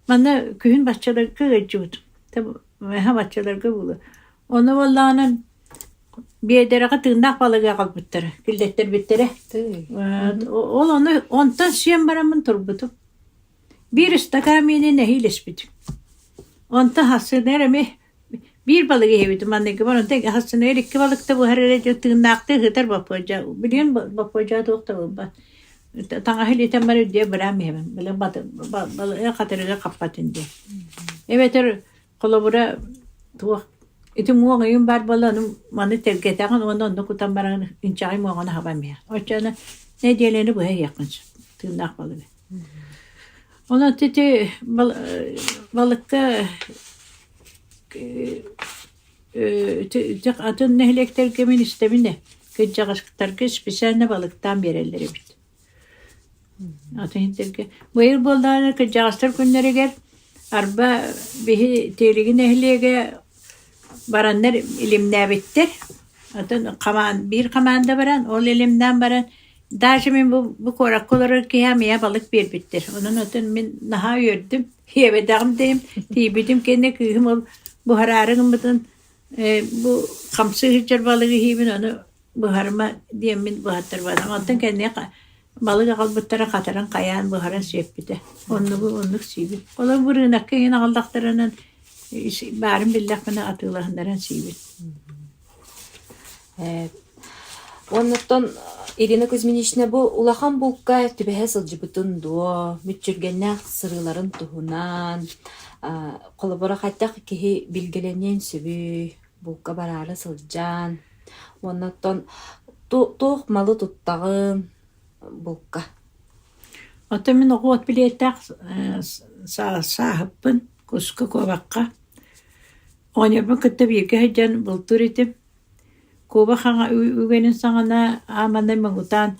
манна күһүн баччаларга ыалдьыбытым. Мэһэ баччаларга буолуо. Ону буоллаҕына биэдэрэҕэ тыыннаах балыгы аҕалбыттара, киллэттэрбиттэрэ. Ол ону онтон сиэн бараммын турбутум. Биир ыстакаан миини нэһиилэ испитим. Онтон хассыыныгар эмиэ биир балыгы иһэбитим маныгыбар онтон хассыыныгар икки балыкта буһар эрэ дьэ тыыннаахтыы ыһытар боппуодьа билигин боппуодьа туох да буолбат таҥаһы илитэн баран үрдүгэр быраам иһэбин били балыгы хатырыга хаппатын диэн эбэтэр Холобура, туох ити муох ыйым баар буолла, ону маны тэлгэтэҕин уонна онно кутан баран инчэҕэй муоҕун аһабан иһэр. Оччоҕуна нэдиэлэни быһа иһиэххин сөп, тыыннаах балыгы. Онон ити балыкка атын нэһилиэктэргэ мин истэбин ээ, кырдьаҕастарга специально балыктаан биэрэллэр эбит. Атын сиргэ. Быйыл буоллаҕына кырдьаҕастар күннэригэр арба биһи Тиэлиги нэһилиэгэ бараннар илимнээбиттэр. Атын хамаан биир хамаанда баран, ол илимнээн баран. Даже мин бу, бу куоракка олорор киһи амыйа балык биэрбиттэр. Онон отон мин наһаа үөрдүм. Иэбэтэҕим дэйим, тиийбитим кэннэ кыыһым ол буһараары гыммытын бу хамсыы сылдьар балыгы иһиибин ону буһарыма диэммин буһаттарбатым. Онтон кэнники балык аҕалбыттара хатаран хайаан буһаран сиэппитэ. Оннугу оннук сиибин. Олор бу рынокка иҥин аҕаллахтарынан баарын биллэхпинэ атыылаһыннаран сиибин. Оннуттан Ирина Кузьминична бу улахан булка түбэһэ сылдьыбытын дуо, мүччүргэннээх сырыыларын туһунан, холобура хайдах киһи билгэлэниэн сөбүй, булка бараары сылдьан, уонна оттон туох малы туттаҕын булка? Оттон мин оҕуот билиэттээх сааһыппын куска куобахха Оҕонньорбун кытта бииргэ сылдьан бултуур этим. Куба хаҥа үгэнин саҕана ааманай муҥутаан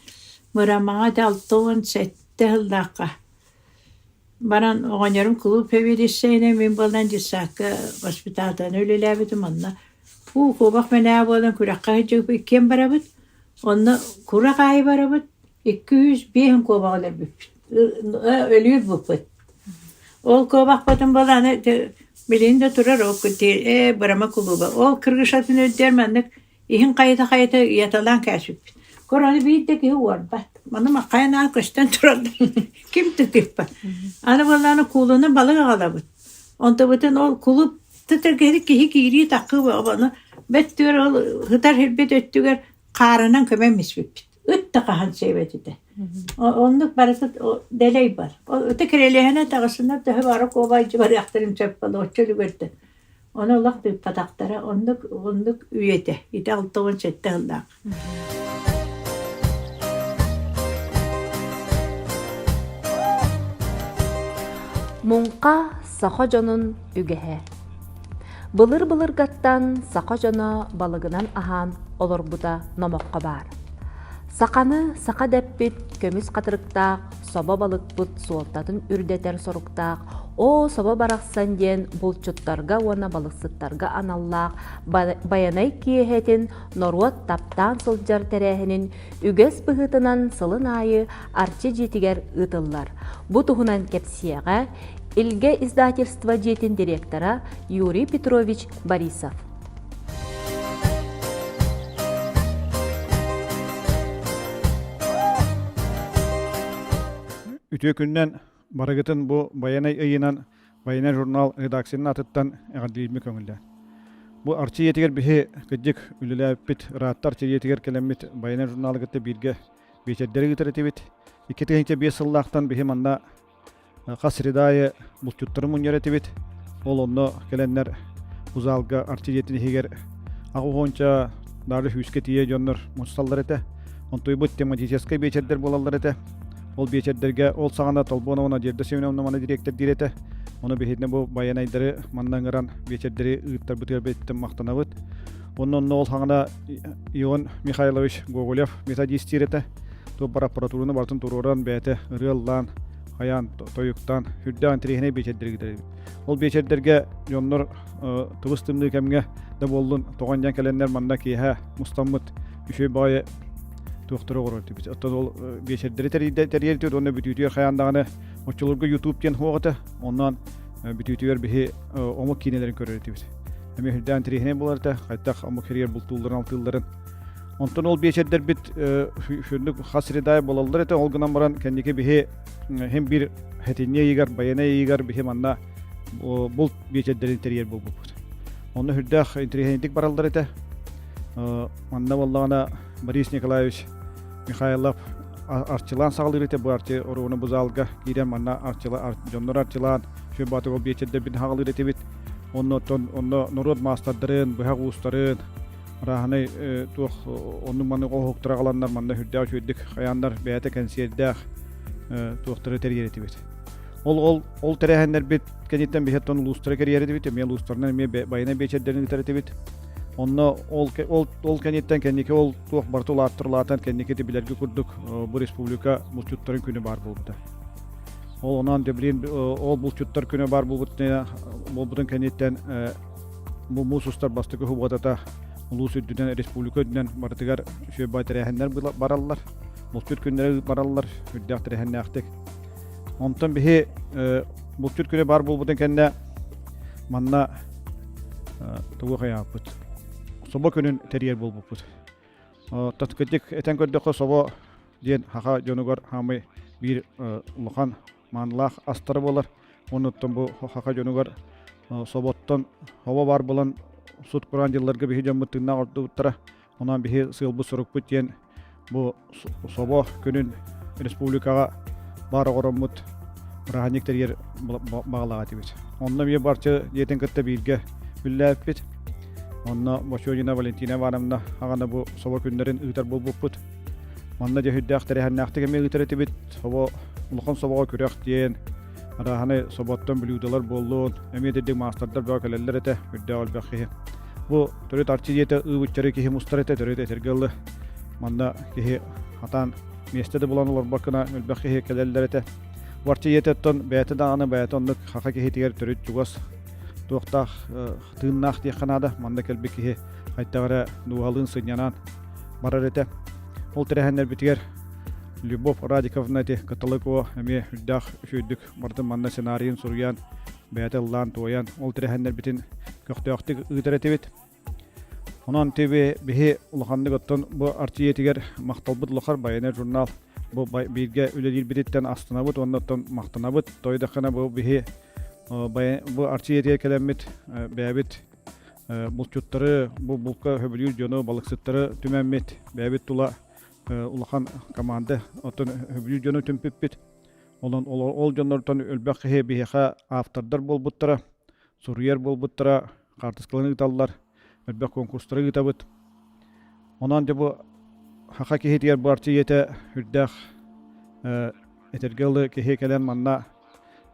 Мырамаҕа ити 67 сыллаахха баран оҕонньорум кулууп сэбиэдиссэйинэн мин буолан детсадка воспитателынан үлэлээбитим онно уу куобах мэнээ буолан күрэххэ сылдьыбыппыт иккиэн барабыт онно курах аайы барабыт 205 куобаҕы өлөрбүппүт өлүүр буппут Ол куобахпытын буолан билигин да турар ол ээ Бырама кулууба. Ол крышатын үрдүгэр маннык иһин хайыта-хайыта ыйаталаан кээспиппит. Корону биир да киһи уорбат. Маны маххайан аан көстөн тураллар. Ким да тыыппат. Аны буоллаҕына куулунан балык аҕалабыт. Онтубутун ол кулууп тытыргыһы киһи киирии таххыы ону бэт түөр ол ытар сирбит өттүгэр хаарынан көмөн испиппит. Ыт да хаһан сиэбэт этэ. Оннук барыта дэлэй бар. Ыты кирэлиһэнэ таҕысына төһө бары куобайдьы барыахтарын сөп буолуо оччо үлүгэрдэ. Ону олох тыыппатахтара. Оннук оннук үйэтэ. Ити 67 сыллаах. Муҥха саха дьонун үгэһэ. Былыр-былыргаттан саха дьоно балыгынан аһаан олорбута номоххо баар. Саханы саха дэппит көмүс хатырыктаах собо балыкпыт суолтатын үрдэтэр соруктаах Оо, собо барахсан диэн булчуттарга уонна балыксыттарга аналлаах Байанай киэһэтин норуот таптаан сылдьар тэрээһинин үгэс быһыытынан сылын аайы Арчы дьиэтигэр ыытыллар. Бу туһунан кэпсиэҕэ Илгэ издательство дьиэтин директора Юрий Петрович Борисов. Үтүө күннэн барыгытын бу Байанай ыйынан Байанай журнал редакциянын атыттан эҕэрдиирми көҥүллээн. Бу Арчы ийэтигэр биһи кырдьык үлэлээбиппит ыраатта Арчы ийэтигэр кэлэммит Байанай журналы кытта бииргэ биэчэрдэри ыытар этибит. 2005 сыллаахтан биһи манна хас среда аайы булчуттары мунньар этибит. Ол онно кэлэннэр бу залга Арчы дьиэтин иһигэр аҕыс уонча даже сүүскэ тиийэ дьоннор мусталлар этэ. Онтуйбут тематическай биэчэрдэр буолаллар этэ. Ол биэчэрдэргэ ол саҕана Толбонова Надежда Семеновна маны дириэктэрдиир этэ. Ону биһиэтинэ бу байанайдары манна ыҥыран биэчэрдэри ыыттарбытыгар бэйэтиттэн махтанабыт. Онно онно ол саҕана Ион Михайлович Гоголев методистиир этэ. Туох бар аппаратураны барытын туруоран бэйэтэ ырыа ыллаан, хайаан, тойуктаан, сүрдээх интэриэһинэй биэчэрдэри ыытар эбит. Ол биэчэрдэргэ дьоннор тыбыс тымныы кэмҥэ да буоллун тоҕон диэн кэлэннэр манна киэһэ мустаммыт үчүгэй баҕайы туохтары оҥорор этибит. Оттон ол биэчэрдэри тэрийэр этибит уонна бүтүүтүгэр хайаан даҕаны оччолорго YouTube диэн суох этэ. Онон бүтүүтүгэр биһи омук киинэлэрин көрөр этибит. Эмиэ сүрдээх интэриэһинэй буолар этэ. Хайдах омук сиригэр бултуулларын, алтыылларын. Онтон ол биэчэрдэрбит сүрдүк хас среда буолаллар этэ. Ол гынан баран кэнники биһи хим биир хэтинньи ыйыгар, байанай ыйыгар биһи манна булт биэчэрдэрин тэрийэр буолбуппут. Онно сүрдээх интэриэһинэйдик бараллар этэ. Манна буоллаҕына Борис Николаевич Михайлов арчылаан саҕалыыр этэ. Бу арчы оруону бу залга киирэн манна арчыла, дьоннор арчылаан сүр баатык ол биэчэрдэрбин хаҕалыыр этибит. Онно оттон онно норуот маастардарын, быһах уустарын, арааһынай туох оннук маннык оһуктара аҕаланнар манна сүрдээх үчүгэйдик хайааннар бэйэтэ кэнсиэрдээх туохтары тэрийэр этибит. Ол ол ол тэрээһиннэрбит кэнниттэн биһиэттэн улуустары кэрийэр этибит, эмиэ улуустарынан эмиэ байанай биэчэрдэрин ыытар этибит. Онно ол ол ол кэнниттэн кэнники ол туох барыта улааттар улаатан кэнники ити билэргэ курдук бу республика булчуттарын күнэ баар буолбута. Ол онон билин ол булчуттар күнэ баар буолбутун кэнниттэн бу муус устар бастакы субуотата улуус үрдүнэн республика үрдүнэн барытыгар үчүгэй баай тэрээһиннэр бараллар. булчут күннэрэ бараллар үрдээх тэрээһиннээхтик. Онтон биһи булчут күнэ баар буолбутун кэннэ манна тугу хайааппыт собо күнүн тэрийэр буолбуппут. Кырдьык этэн көрдөххө собо диэн хаха дьонугар хаамай биир улахан маанылаах астара буолар. Оннуттан бу хаха дьонугар соботтон хобо баар буолан сут кураан дьылларга биһи дьоммут тыыннаах ордубуттара. Онон биһи сыалбыт-сорукпут диэн бу собо күнүн республикаҕа баар оҕороммут бырааһынньык тэрийэр баҕалаах этибит. Онно эмиэ барча дьиэтин кытта бииргэ үллээппит. Онно Бочонина Валентина Ивановна аҕана бу собо күннэрин ыытар буолбуппут. Манна дьөһүйдээх тэрээһиннээхтик эмиэ ыытар этибит. Собо улахан собоҕо күрэх диэн арааһаны соботтон блюдалар буоллун, эмиэ дирдик маастардар бөҕө кэлэллэр этэ, үрдээх элбэх киһи. Бу төрүт арчы диэтэ ыыбыччары киһи мустар этэ, төрүт этэргэ ылы. Манна киһи хатаан миэстэ да булан олорбоккуна элбэх киһи кэлэллэр этэ. Бу арчы ийэтэ оттон бэйэтэ даҕаны бэйэтэ оннук хаха киһитигэр төрүт чугас туохтаах тыыннаах диэххэ наада. Манна кэлбит киһи хайдах эрэ дууһалыын сынньанан барар этэ. Ол тэрээһиннэрбитигэр Любовь Радиковна ити Кыталыкова эмиэ үрдээх үчүгэйдик барытын манна сценарийын суруйан, бэйэтэ ыллаан-туойан, ол тэрээһиннэрбитин көхтөөхтүк ыытар этибит. Онон ТВ биһи улаханнык оттон бу артиетигэр махталбыт улахар Байанай журнал бу бииргэ үлэлиирбититтэн астынабыт уонна оттон махтанабыт. Тойдоххына бу биһи бу артиетигэр кэлэммит бэйэбит булчуттары, бу булка хөбүлүүр дьону, балыксыттары түмэммит, бэйэбит тула улахан команда оттон хөбүлүүр дьону түмпүппүт. Онон ол дьоннортон өлбөх киһи биһиэхэ автордар буолбуттара, суруйар буолбуттара, хаартыскаларын ыыталлар, элбэх конкурстары ыытабыт. Онон дьэ бу хаха киһитигэр бу арчы ийэтэ үрдээх этэргэ ылы киһи кэлэн манна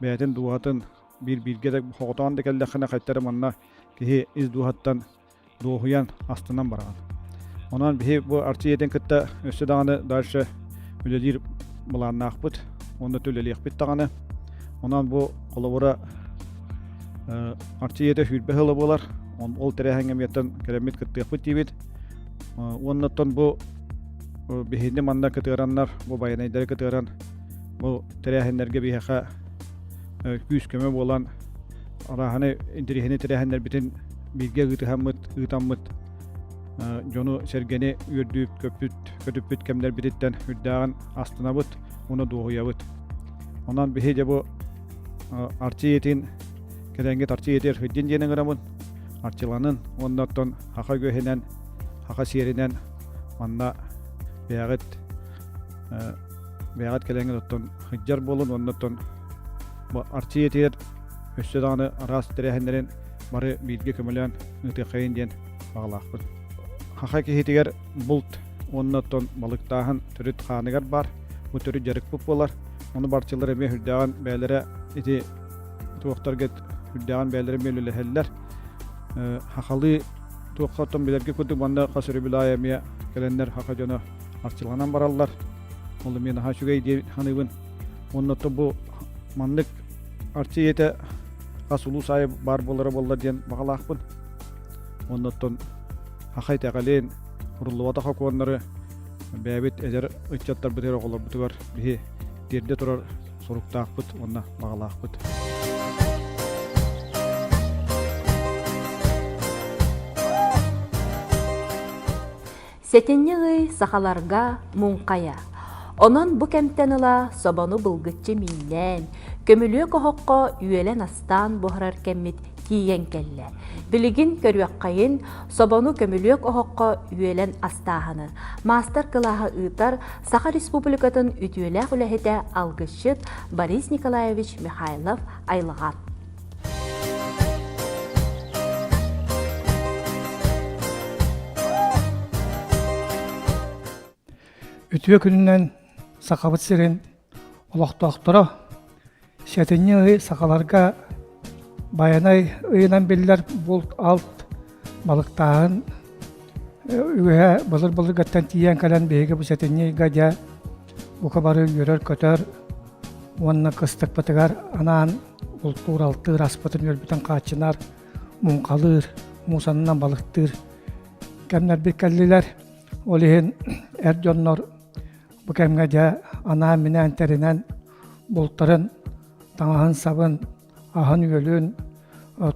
бэйэтин дууһатын биир бииргэ да хоҕотоон да кэллэххинэ хайтары манна киһи ис дууһаттан дуоһуйан, астынан бараҕын. Онон биһи бу Арчы ийэтин кытта өссө даҕаны дальше үлэлиир былааннаахпыт уонна үлэлиэхпит даҕаны. Онон бу холобура Арчы ийэтэ сүүрбэ сыла буолар. Ол тэрээһиҥҥэ эмиэттэн кэлэммит кыттыахпыт диибит. Уоннаттан бу биһини манна кытыараннар, бу байанайдары кытыаран бу тэрээһиннэргэ биһиэхэ күүс-көмө буолан арааһаны интэриэһинэй тэрээһиннэрбитин бииргэ ыытыһаммыт, ыытаммыт дьону сэргэни үөрдүүп көппүт, көтүппүт кэмнэрбититтэн үрдээҕин астынабыт уонна дуоһуйабыт. Онон биһи дьэ бу Арчы ийэтин кэлэҥҥит Арчы ийэтигэр сылдьын диэн ыҥырабын. Арчыланын уонна оттон хаха үгэһинэн, хаха сиэринэн манна бэйэҕит бэйэҕит кэлэҥҥит оттон сылдьар буолун уонна оттон бу Арчы ийэтигэр өссө даҕаны араас тэрээһиннэрин бары бииргэ көмөлөөн ыытыаххайын диэн баҕалаахпын. Хаха киһитигэр булт уонна оттон балыктааһын төрүт хааныгар баар. Бу төрүт дьарыкпыт буолар. Ону барчылар эмиэ үрдээҕин бэйэлэрэ ити туохтарга үрдээҕин бэйэлэрэ эмиэ үлэлэһэллэр. Хахалыы туохха оттон билэргэ курдук манна хас өрөбүл аайы эмиэ кэлэннэр хаха дьоно арчыланан бараллар. Ол эмиэ наһаа үчүгэй дии саныыбын. Уонна оттон бу маннык арчы ийэтэ хас улуус аайы баар буолара буоллар диэн баҕалаахпын. Уонна оттон хаха итэҕэлин, уруллубатах окуоннары бэйэбит эдэр ыччаттарбытыгар, оҕолорбутугар биһи тиэрдэ турар соруктаахпыт уонна баҕалаахпыт. Сэтинньи ый сахаларга муҥхайа. Онон бу кэмтэн ыла собону былгыччы мииннээн, көмүлүөк оһоххо үөлэн-астаан буһарар кэммит тиийэн кэллэ. Билигин көрүөххэйин, собону көмүлүөк оһоххо үөлэн астааһыны маастар-кылааһы ыытар Саха Республикатын үтүөлээх үлэһитэ алгысчыт Борис Николаевич Михайлов айылҕа. Үтүө күнүнэн Сахабыт сирин олохтоохторо сэтинньи ый сахаларга Байанай ыйынан биллэр булт-алт балыктааһын үгэһэ былыр-былыргаттан тиийэн кэлэн биһиги бу сэтинньи ыйга дьэ бука бары үөрэр-көтөр уонна кыстыкпытыгар анаан бултуур-алтыыр аспытын-үөлбүтүн хааччынар, муҥхалыыр, муусанынан балыктыыр кэмнэрбит кэллилэр. Ол иһин эр дьоннор. Бу кэмҥэ дьэ анаан-минээн тэринэн бултарын, таҥаһын-сабын, аһын-үөлүн,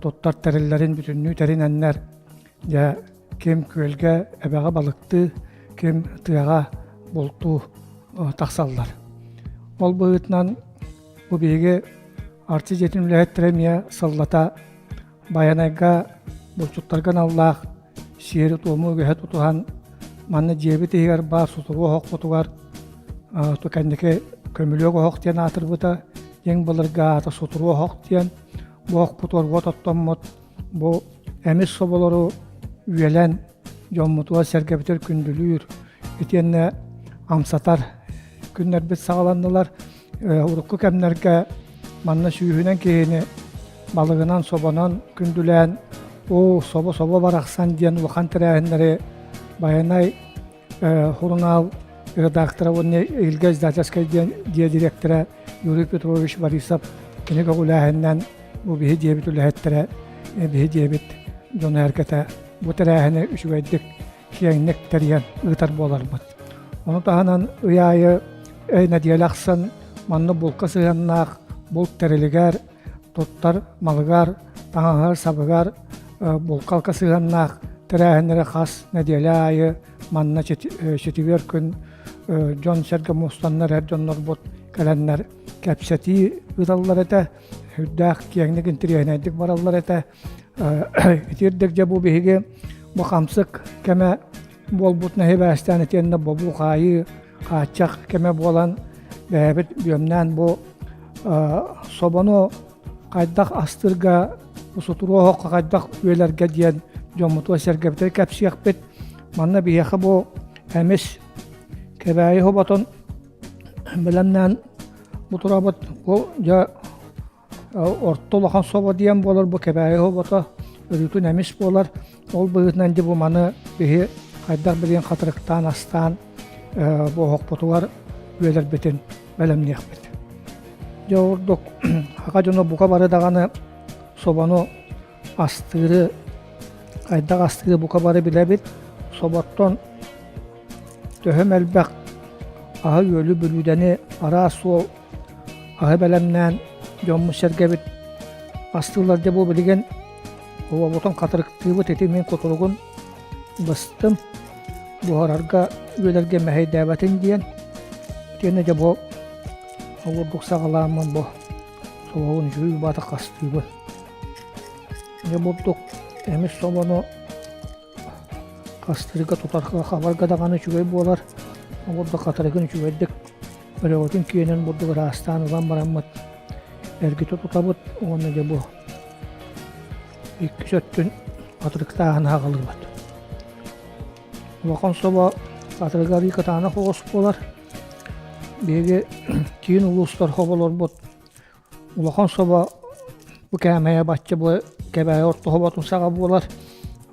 туттар тэриллэрин бүтүннүү тэринэннэр дьэ ким күөлгэ эбэҕэ балыктыы, ким тыаҕа бултуу тахсаллар. Ол быһыытынан бу биһиги Арчы дьиэтин үлэһиттэрэ эмиэ сыллата Байанайга булчуттарга аналлаах сиэри-туому үгэһэ тутуһан манна дьиэбит иһигэр баар сутуруо оһохпутугар кэнники көмүлүөк оһох диэн аатырбыта дьиҥ былыргы аата сутуруо оһох диэн бу оһохпутугар уот оттоммут бу эмис соболору үөлэн дьоммутугар сэргэбитигэр күндүлүүр итиэннэ амсатар күннэрбит саҕаланнылар урукку кэмнэргэ манна сүүһүнэн киһини балыгынан собонон күндүлээн оо собо-собо барахсан диэн улахан тэрээһиннэри Байанай сурунаал редактора уонна Илгэ издательскай диэн дьиэ дириэктэрэ Юрий Петрович Борисов кини көҕүлээһининэн бу биһи дьиэбит үлэһиттэрэ биһи дьиэбит дьоно эргэтэ бу тэрээһини үчүгэйдик киэҥник тэрийэн ыытар буоларбыт. Ону таһынан ый аайы нэдиэлэ ахсын манна булка сыһыаннаах булт тэрилигэр, туттар малыгар, таҥаһыгар-сабыгар булкалка сыһыаннаах тэрээһиннэри хас нэдиэлэ аайы манна четверг күн дьон-сэргэ мустаннар эр дьоннорбут кэлэннэр кэпсэтии ыыталлар этэ. Сүрдээх киэҥник интэриэһинэйдик бараллар этэ. Итирдик дьэ бу биһиги бу хамсык кэмэ буолбут нэһибээстээн итиэннэ бобуу хаайыы хааччах кэмэ буолан бэйэбит бүөмнээн бу собону хайдах астыырга сутуруо оһоххо хайдах үөлэргэ диэн дьоммутугар сэргэбитигэр кэпсиэхпит. Манна биһиэхэ бу эмис Кэбээйи хоботун бэлэмнээн бу турабыт бу дьэ орто улахан собо диэн буолар бу Кэбээйи хобото өрүүтүн эмис буолар ол быһыытынан дьэ бу маны биһи хайдах билигин хатырыктаан астаан бу оһохпутугар үөлэрбитин бэлэмниэхпит. Дьэ ордук саха дьоно бука бары даҕаны собону астыыры хайдах астыыры бука бары билэбит. Соботтон Төһөм элбэх аһы-үөлү бүлүүдэни араас суол аһы бэлэмнээн дьоммут-сэргэбит астыыллар дьэ бу билигин уолбутун хатырыктыыбыт ити мин кутуругун быстым буһарарга үөлэргэ мэһэйдээбэтин диэн итиэннэ дьэ бу обургук саҕалааммын бу собобун үчүгэй баата хастыыбын дьэ бурдук эмис собону Хастыырга тутарга хабарга даҕаны үчүгэй буолар. Бурдук хатарыгын үчүгэйдик өрөҕөтүн киэнин бурдук ыраастаан ылан бараммыт эргитэ тутабыт уонна дьэ бу иккис өттүн хатырыктааһын аҕалыбыт. Улахан собо хатырыга арыы кытаанах оҕус буолар. Биһиги киин улуустар хоболорбут Улахан собо бу кээмэйэ бачча бу кэбээйи орто хоботун саҕа буолар.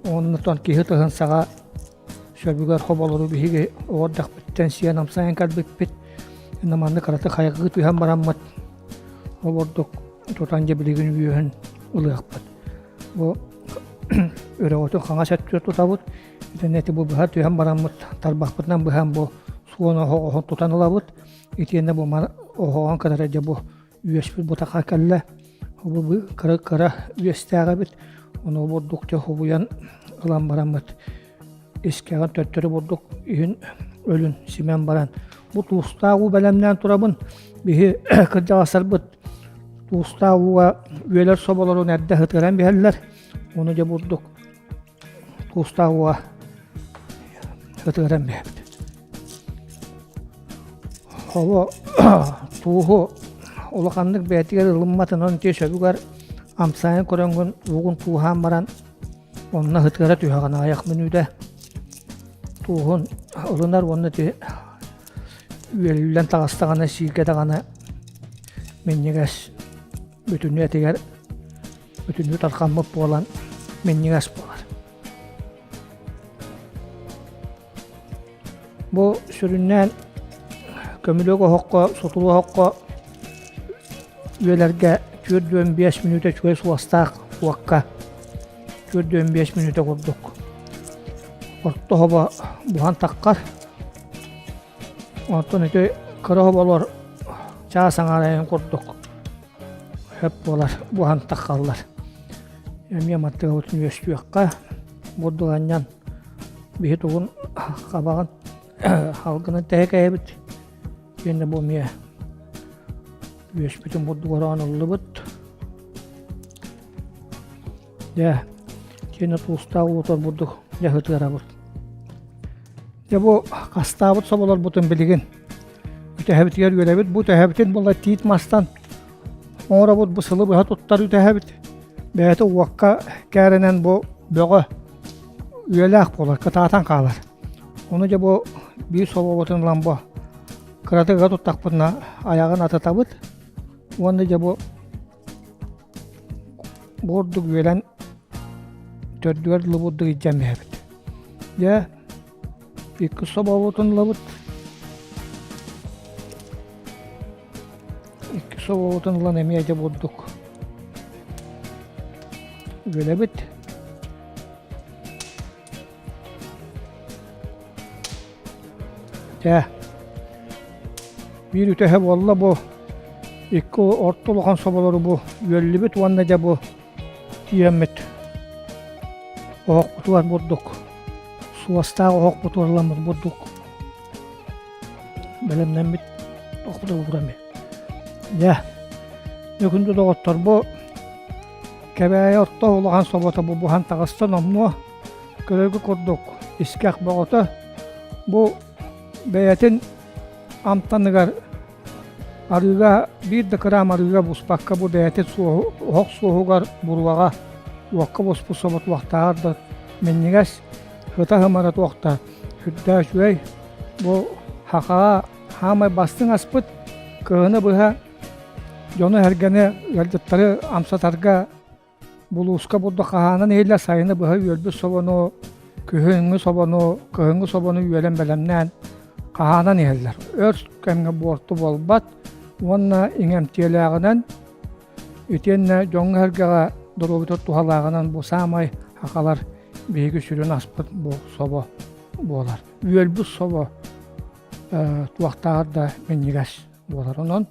Оннуттан киһи тыһын саҕа сөбүгэр хоболору биһиги оҕо эрдэхпиттэн сиэн амсайан кэлбиппит. Инна маннык кыратык хайҕыы түһэн бараммыт ол ордук тутан дьэ билигин үөһүн ылыахпыт. Бу өрөҕөтүн хаҥас өттүгэр тутабыт. Итиннэ ити бу быһа түһэн бараммыт тарбахпытынан быһан бу суон оһоҕоһун тутан ылабыт. Итиэннэ бу оһоҕон кытары дьэ бу үөспүт бутаха кэллэ. Бу кыра кыра үөстээх эбит. Ону бурдук дьэ хубуйан ылан бараммыт искэҕин төттөрү бурдук иһин өлүн симэн баран бу туустаах уу бэлэмнээн турабын. Биһи кырдьаҕастарбыт туустаах ууга үөлэр соболорун эрдэ сытыаран биһэллэр. Ону дьэ бурдук туустаах ууга ытыаран биһэбит. Хобо тууһу улаханнык бэйэтигэр ылымматын онтуй сөбүгэр амсайан көрөҥҥүн уугун тууһаан баран онно ытыара түһэҕин аҕыйах мүнүүтэ тууһун ылынар уонна ити үөлүллэн таҕыстаҕына сииргэ даҕаны минньигэс бүтүннүү этигэр бүтүннүү тархаммыт буолан минньигэс буолар. Бу сүрүннээн көмүлүөк оһоххо, сутулуу оһоххо үөлэргэ 45 мүнүүтэ үчүгэй суостаах уокка 45 мүнүүтэ курдук орто хобо буһан таххар. Онтон ити кыра оболор чаас аҥаарайын курдук хөп буолар, буһан таххаллар. Эмиэ маттыгабытын үөстүөххэ, бурдук анньан биһи тугун хабаҕын халгынан тэһэ кэһэбит. Итиэннэ бу эмиэ үөспүтүн бурдук ороон ыллыбыт. Дьэ, итиэннэ туустаах уутар бурдук дьэ ытыарабыт. Дьэ бу хастаабыт соболорбутун билигин үтэһэбитигэр үөрэбит. Бу үтэһэбитин була тиит мастан оҥоробут бу сылы быһа туттар үтэһэбит. Бэйэтэ уокка кээрэнэн бу бөҕө үйэлээх буолар, кытаатан хаалар. Ону дьэ бу биир собобутун ылан бу кыратык ыга туттахпытына айаҕын атытабыт уонна дьэ бу бу ордук үөлэн төрдүгэр дылы бурдук илдьэн биһэбит. Дьэ икки собобутун ылабыт. Икки собобутун ылан эмиэ дьэ бурдук үөлэбит. Дьэ, биир үтэһэ буолла бу икки орто улахан соболору бу үөллүбүт уонна дьэ бу тиийэммит оһохпутугар бурдук суостаах оһохпутугар ыламмыт бурдук бэлэмнэммит оһохпутугар ууран Дьэ, күндү доҕоттор бу Кэбээйи орто улахан собото бу буһан таҕыста номнуо көрөргө курдук искэх бөҕөтө бу бэйэтин амтаныгар арыыга биир да кыраам арыыга буспакка бу бэйэтин суоһу оһох суоһугар буруоҕа уокка буспут соботуохтааҕар да минньигэс сыта-сымара туохта сүрдээх үчүгэй бу хахаҕа хаамай бастыҥ аспыт кыһыны быһа Дьону-сэргэни, ыалдьыттары амсатарга булууска бурдук хаһаанан иһиллэр сайыны быһа үөлбүт собону, күһүҥҥү собону, кыһыҥҥы собону үөлэн бэлэмнээн хаһаанан иһэллэр. Өр кэмҥэ буорту буолбат уонна иҥэмтиэлээҕинэн итиэннэ дьоҥҥо-сэргэҕэ доруобуйатыгар туһалааҕынан бу саамай сахалар биһиги сүрүн аспыт бу собо буолар. Үөлбүт собо туохтааҕар да минньигэс буолар. Онон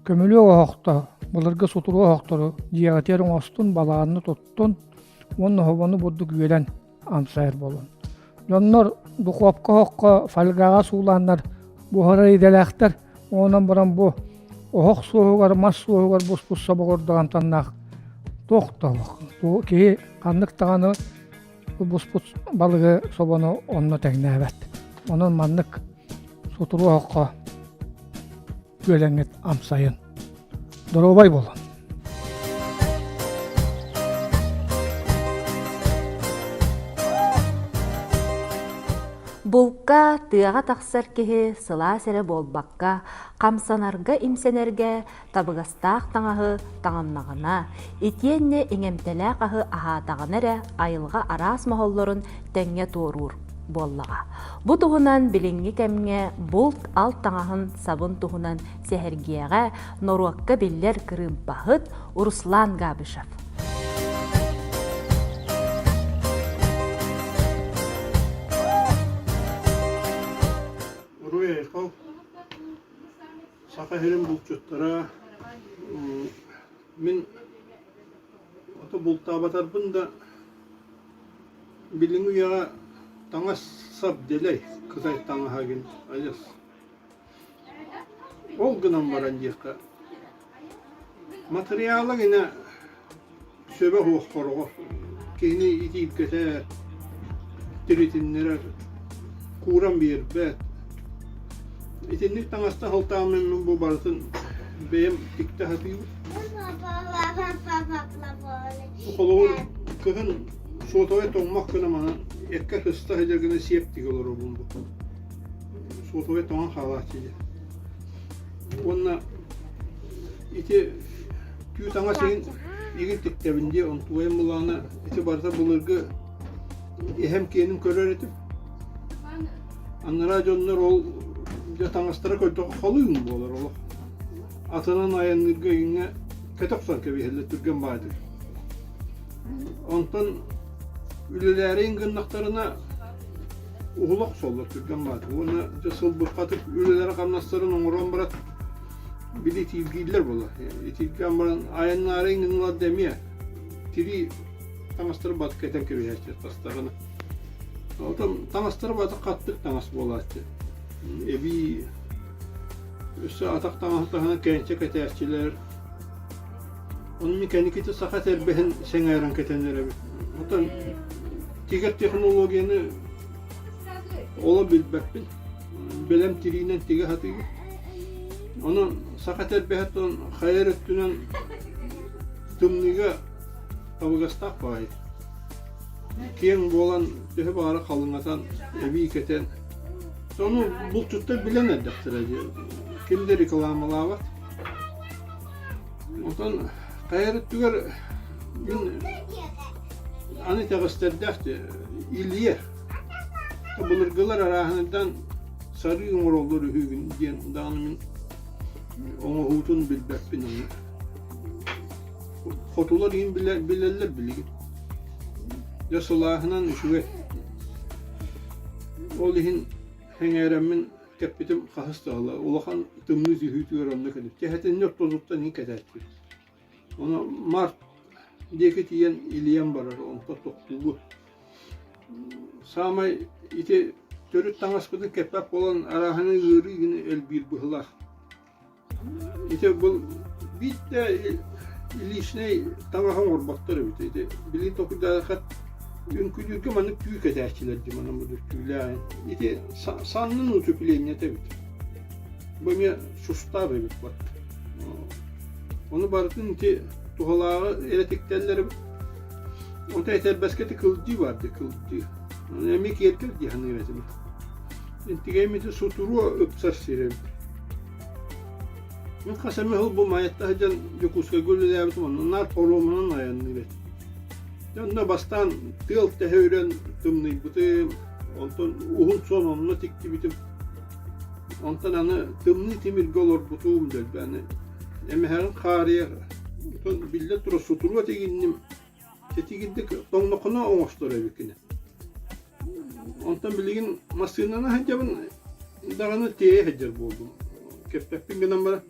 көмүлүөк оһохто, былыргы сутуруо оһохтору дьиэҕитигэр оҥостун, балаҕанны туттун уонна оһобону бурдук үөлэн амсайар буолун. Дьоннор духуопка оһоххо фольгаҕа суулааннар буһарар идэлээхтэр. Онон баран бу оһох суоһугар, мас суоһугар буспут собоҕордох амтаннаах туох да оһох. Киһи ханнык даҕаны буспут балыгы собону онно тэҥнээбэт. Онон маннык сутуруо оһоххо күөлэҥҥит амсайын. Доруобай буолун! Булка тыаҕа тахсар киһи сылаас эрэ буолбакка, хамсанарга-имсэнэргэ табыгастаах таҥаһы таҥыннаҕына, итиэннэ иҥэмтэлээх аһы аһаатаҕына эрэ айылҕа араас моһоллорун тэҥҥэ туоруур буоллаҕа. Бу туһунан билиҥҥи кэмҥэ булт-алт таҥаһын сабын туһунан сэһэргиэҕэ норуокка биллэр кырыымпаһыт Руслан Габышев. Уруй айхал Саха сирин булчуттара мин ото бултаабатарбын да билиҥҥи үйэҕэ таҥас-сап дэлэй кытай таҥаһа гин адьас Ол гынан баран диэххэ матырыйаала гинэ сөбө суох хороҕор киһини итииргэтэр, тиритиннэрэр, кууран биэрбэт. Итинник таҥаста сылтааммын мин бу барытын бэйэм тиктэ сатыыбын. Холобур, кыһын суотабай тоҥмох гына манан эккэ сыста сылдьар гына сиэп тигэ олоробун бу. Суотабай тоҥон хаалааччы диэн. Уонна ити түү таҥас иһин игин тиктэбин дии, онтуойум былаана ити барыта былыргы эһэм киэнин көрөр этим. Анараа дьоннор ол дьэ таҥастара көрдөххө халыҥ буолар олох. Атынан айанныырга иҥҥэ кэтэ охсон кэбиһэллэр түргэн баайдык. Онтон үлэлээри гыннахтарына. Уһула охсоллор түргэн баатыр уонна дьэ сылбырҕатык үлэлэрэ-хамнастарын оҥорон баран били итииргииллэр буолар. Итииргээн баран айаннаары иҥинилэр да эмиэ тирии таҥастары бат кэтэн кэбиһээччи тастарына. Оттон таҥастара бата хаттык таҥас буолааччы. Эбии өссө атах таҥаһын таһынан кээнчэ кэтээччилэр. Ону мин кэнникити саха тэрбэһин сэҥээрэн кэтэн эрэбит. Оттон тигэр технологияны оло билбэппин. Бэлэм тириинэн тигэ сатыыбын. Онон саха тэрбэһиттэн хайа эрэ өттүнэн тымныыга табыгастаах баҕайы. Киэҥ буолан төһө баҕара халыҥатан, эбии кэтэн. Ону булчуттар билэн эрдэхтэрэ дии. Ким да рекламалаабат. Онтон хайа эрэ өттүгэр мин аны итэҕэстэрдээх Илья былыргылар арааһынайдан сарыы оҥороллор үһүгүн диэн даҕаны мин оҥоһуутун билбэппин аны. Хотулар иһин билэллэр билигин. Дьэ сылааһынан үчүгэй. Ол иһин сэҥээрэммин кэппитим хаһыс да ыла улахан тымныы түһүүтүгэр онно кэлип. Чэһэтинньи ортотуттан иһин кэтээччи. Ону март диэки тиийэн илийэн барар, онтон тохтуубут. Саамай ити төрүт таҥаспытын кэппэт буолан арааһыны ыарыы гына элбиир быһыылаах. Ити бұл биирдэ личнэй таҥаһы оҥорботтор эбит. Ити билигин толкуйдаатахха үҥкүүлүүргэ маннык түү кэтээччилэр дии манан бу түүлээн. Ити саннын утеплениета эбит. Бу эмиэ сустаах эбит бат. Ону барытын ити туһалааҕы эрэ тиктэллэр эбит. Онто этэрбэскэ ити кылдьыы бар дии кылдьыы. Эмиэ киэргэл дии саныыр этим. Интигэймити сутуруо ыпсар сир эбит. Мин хас эмэ сыл бу Майатта сылдьан Дьокуускайга үлэлээбитим, онно наар паромунан айанныыр этим. Дьэ онно бастаан тыал тэһэ үрэн тымныйбытым, онтон уһун сон онно тиктибитим. Онтон аны тымныы тимиргэ олорбутум дэлби аны эмэһэҕин хаарыйар, онтон биллэ турар сутуруо тигинним, Тэтигирдик тоҥноххуна оҥостор эбиккин. Онтон билигин массыынаны сылдьабын даҕаны тиэйэ сылдьар буоллум. Кэппэппин гынан баран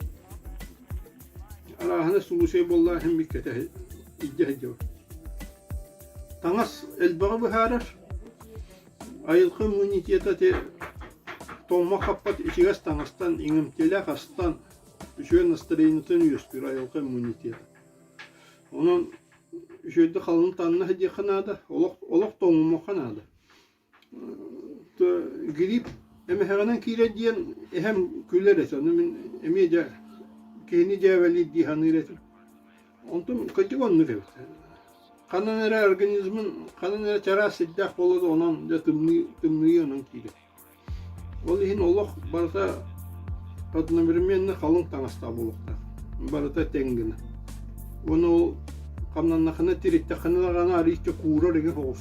арааһына сулусай буоллаах иһин кэтэ илдьэ сылдьабын. Таҥас элбэҕи быһаарар. Айылҕа иммунитета ити тоҥмо хаппат ичигэс таҥастан, иҥэмтиэлээх астан, үчүгэй настроениетын үөскүүр айылҕа иммунитета. Онон үчүгэйдик халыҥ таҥна сылдьыахха наада, олох олох тоҥумуохха наада. Грипп эмэһэҕинэн киирэр диэн эһэм күлэр этэ, ону мин эмиэ дьэ киһини дьээбэлиир дии саныыр этим. Онтум кырдьык оннук эбит. Ханан эрэ организмын ханан эрэ чараас сирдээх буолла да онон дьэ тымныы тымныы онон киирэр. Ол иһин олох барыта одновременно халыҥ таҥастаах буолуохтаах. Барыта тэҥ гына. Уонна ол хамнаннахына тириттэххинэ даҕаны арыычча куурар иҥэ соҕус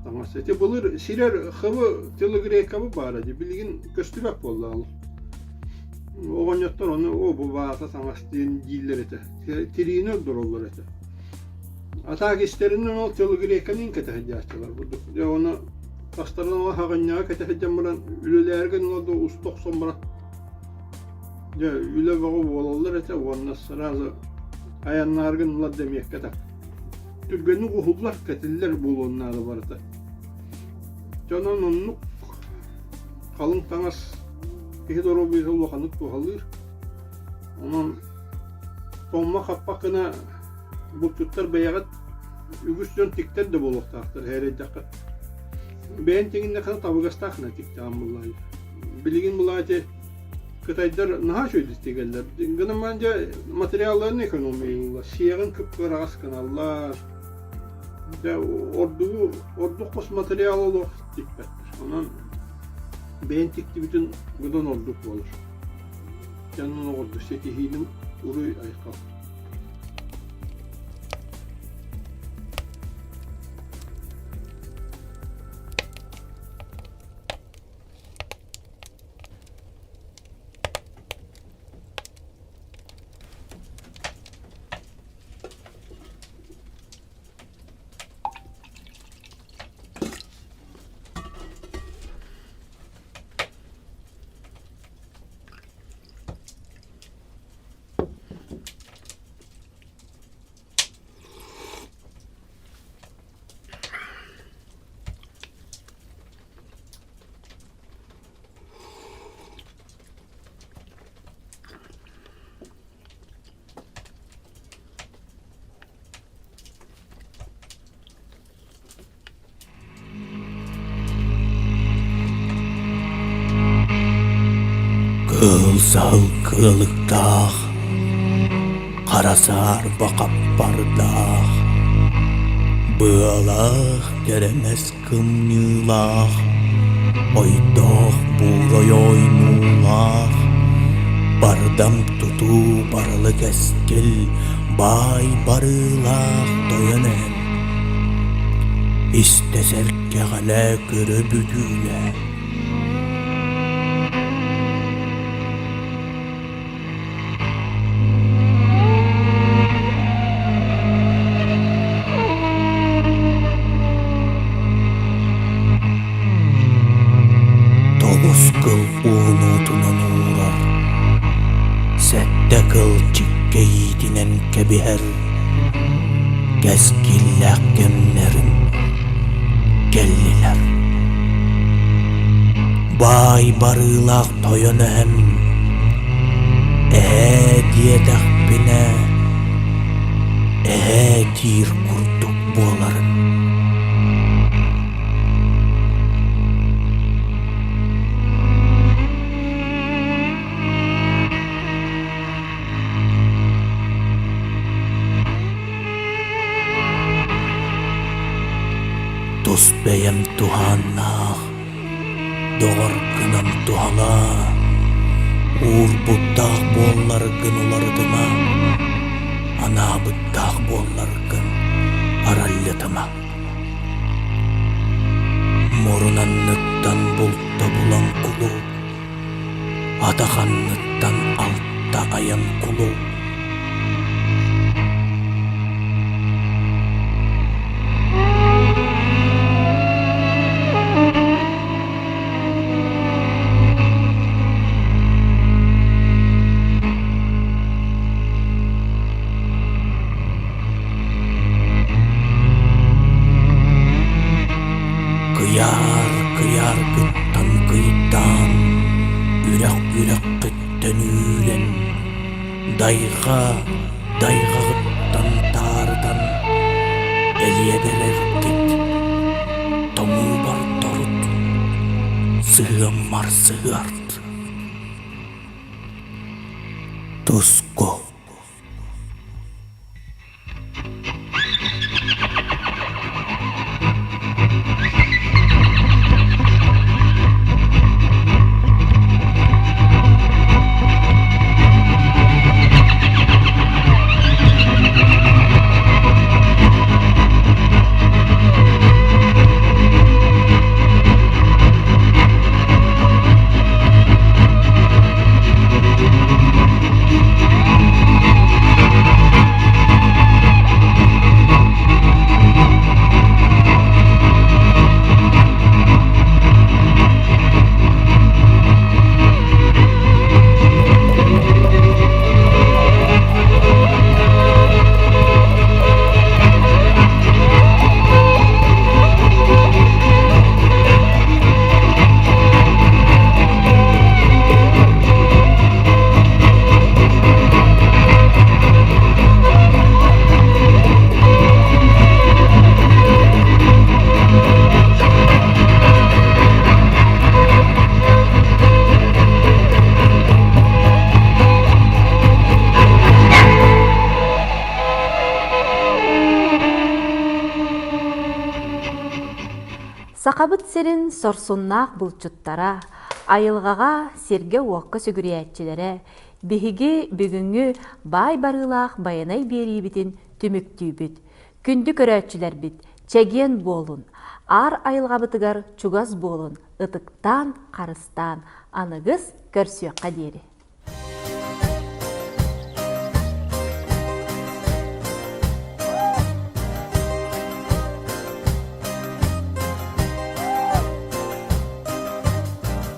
таҥас. Ити былыр сирэр хыбы телогрейкабы баара дии. Билигин көстүбэт буолла ол. Оҕонньоттор ону о бу баата таҥас диэн дииллэр этэ. Тириини ордороллор этэ. А так истэринэн ол телогрейканы кэтэһдьааччылар бурдук. Дьэ ону Тастарын ыла хаҕынньаҕа кэтэ сылдьан баран үлэлээргэ гынна да уста охсон баран дьэ үлэ бөҕө буолаллар этэ уонна сразу айаннаары гыннылар да эмиэккэ так түргэнник уһуллар кэтиллэр буолуон наада барыта дьонон оннук халыҥ таҥас киһи доруобуйата улаханнык туһалыыр онон тоҥмо хаппах гына булчуттар бэйэҕит үгүс дьон тиктэр да буолуохтаахтар эрэйдэххэ бэйэн тигиннэххинэ табыгастаах гына тиктэҕин буллаҕай билигин булаати кытайдар наһаа үчүгэйдик тигэллэр гынан баран дьэ материалларын экономиялыыллар сиэҕин кып-кыараҕас гыналлар дьэ ордугу ордук хос материал олох тикпэттэр онон бэйэн тиктибитин быдан ордук буолар дьонун оҕордук ситиһиинин уруй айхал Кыһыл саһыл кыалыктаах, хара саарба хаппардаах, быалаах кэрэмэс кымньыылаах, ойдоох буурай ойнуулаах, бардам тутуу барылы кэскил, баай барыылаах тойон эһэм. Истэ сэргэҕэлээ көрө бүтүүлээ. Тоҕус кыл уунуутунан уурар, сэттэ кыл чиккэйиитинэн кэбиһэр, кэскиллээх кэмнэрим кэллилэр. Баай барыылаах тойон эһэм, эһээ диэтэхпинэ, эһээ диир курдук буоларым. Тус бэйэм туһааннаах, доҕоргунан туһалаа, уурбуттаах буолларгын уларытыма, анаабыттаах буолларгын араллытыма. Мурун анныттан булта булан кулу, атах анныттан алта айан кулу. Кыйаар кыйааргыттан кыйдаан, үрэх үрэххиттэн үүрэн, дайҕа дайҕаҕыттан таарытан, элиэбэрэргит, тоҥуубар торут, сыһыаммар сыһыарт. Туску Сахабыт сирин сорсуннаах булчуттара, айылҕаҕа, сиргэ-уокка сүгүрүйээччилэрэ биһиги бүгүҥҥү баай барыылаах байанай биэриибитин түмүктүүбүт. Күндү көрөөччүлэрбит, чэгиэн буолун, аар айылҕабытыгар чугас буолун, ытыктаан, харыстаан, аныгыс көрсүөххэ диэри.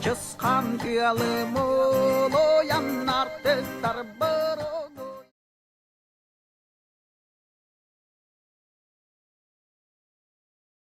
Чысхан тыалы мулуйан артыктар.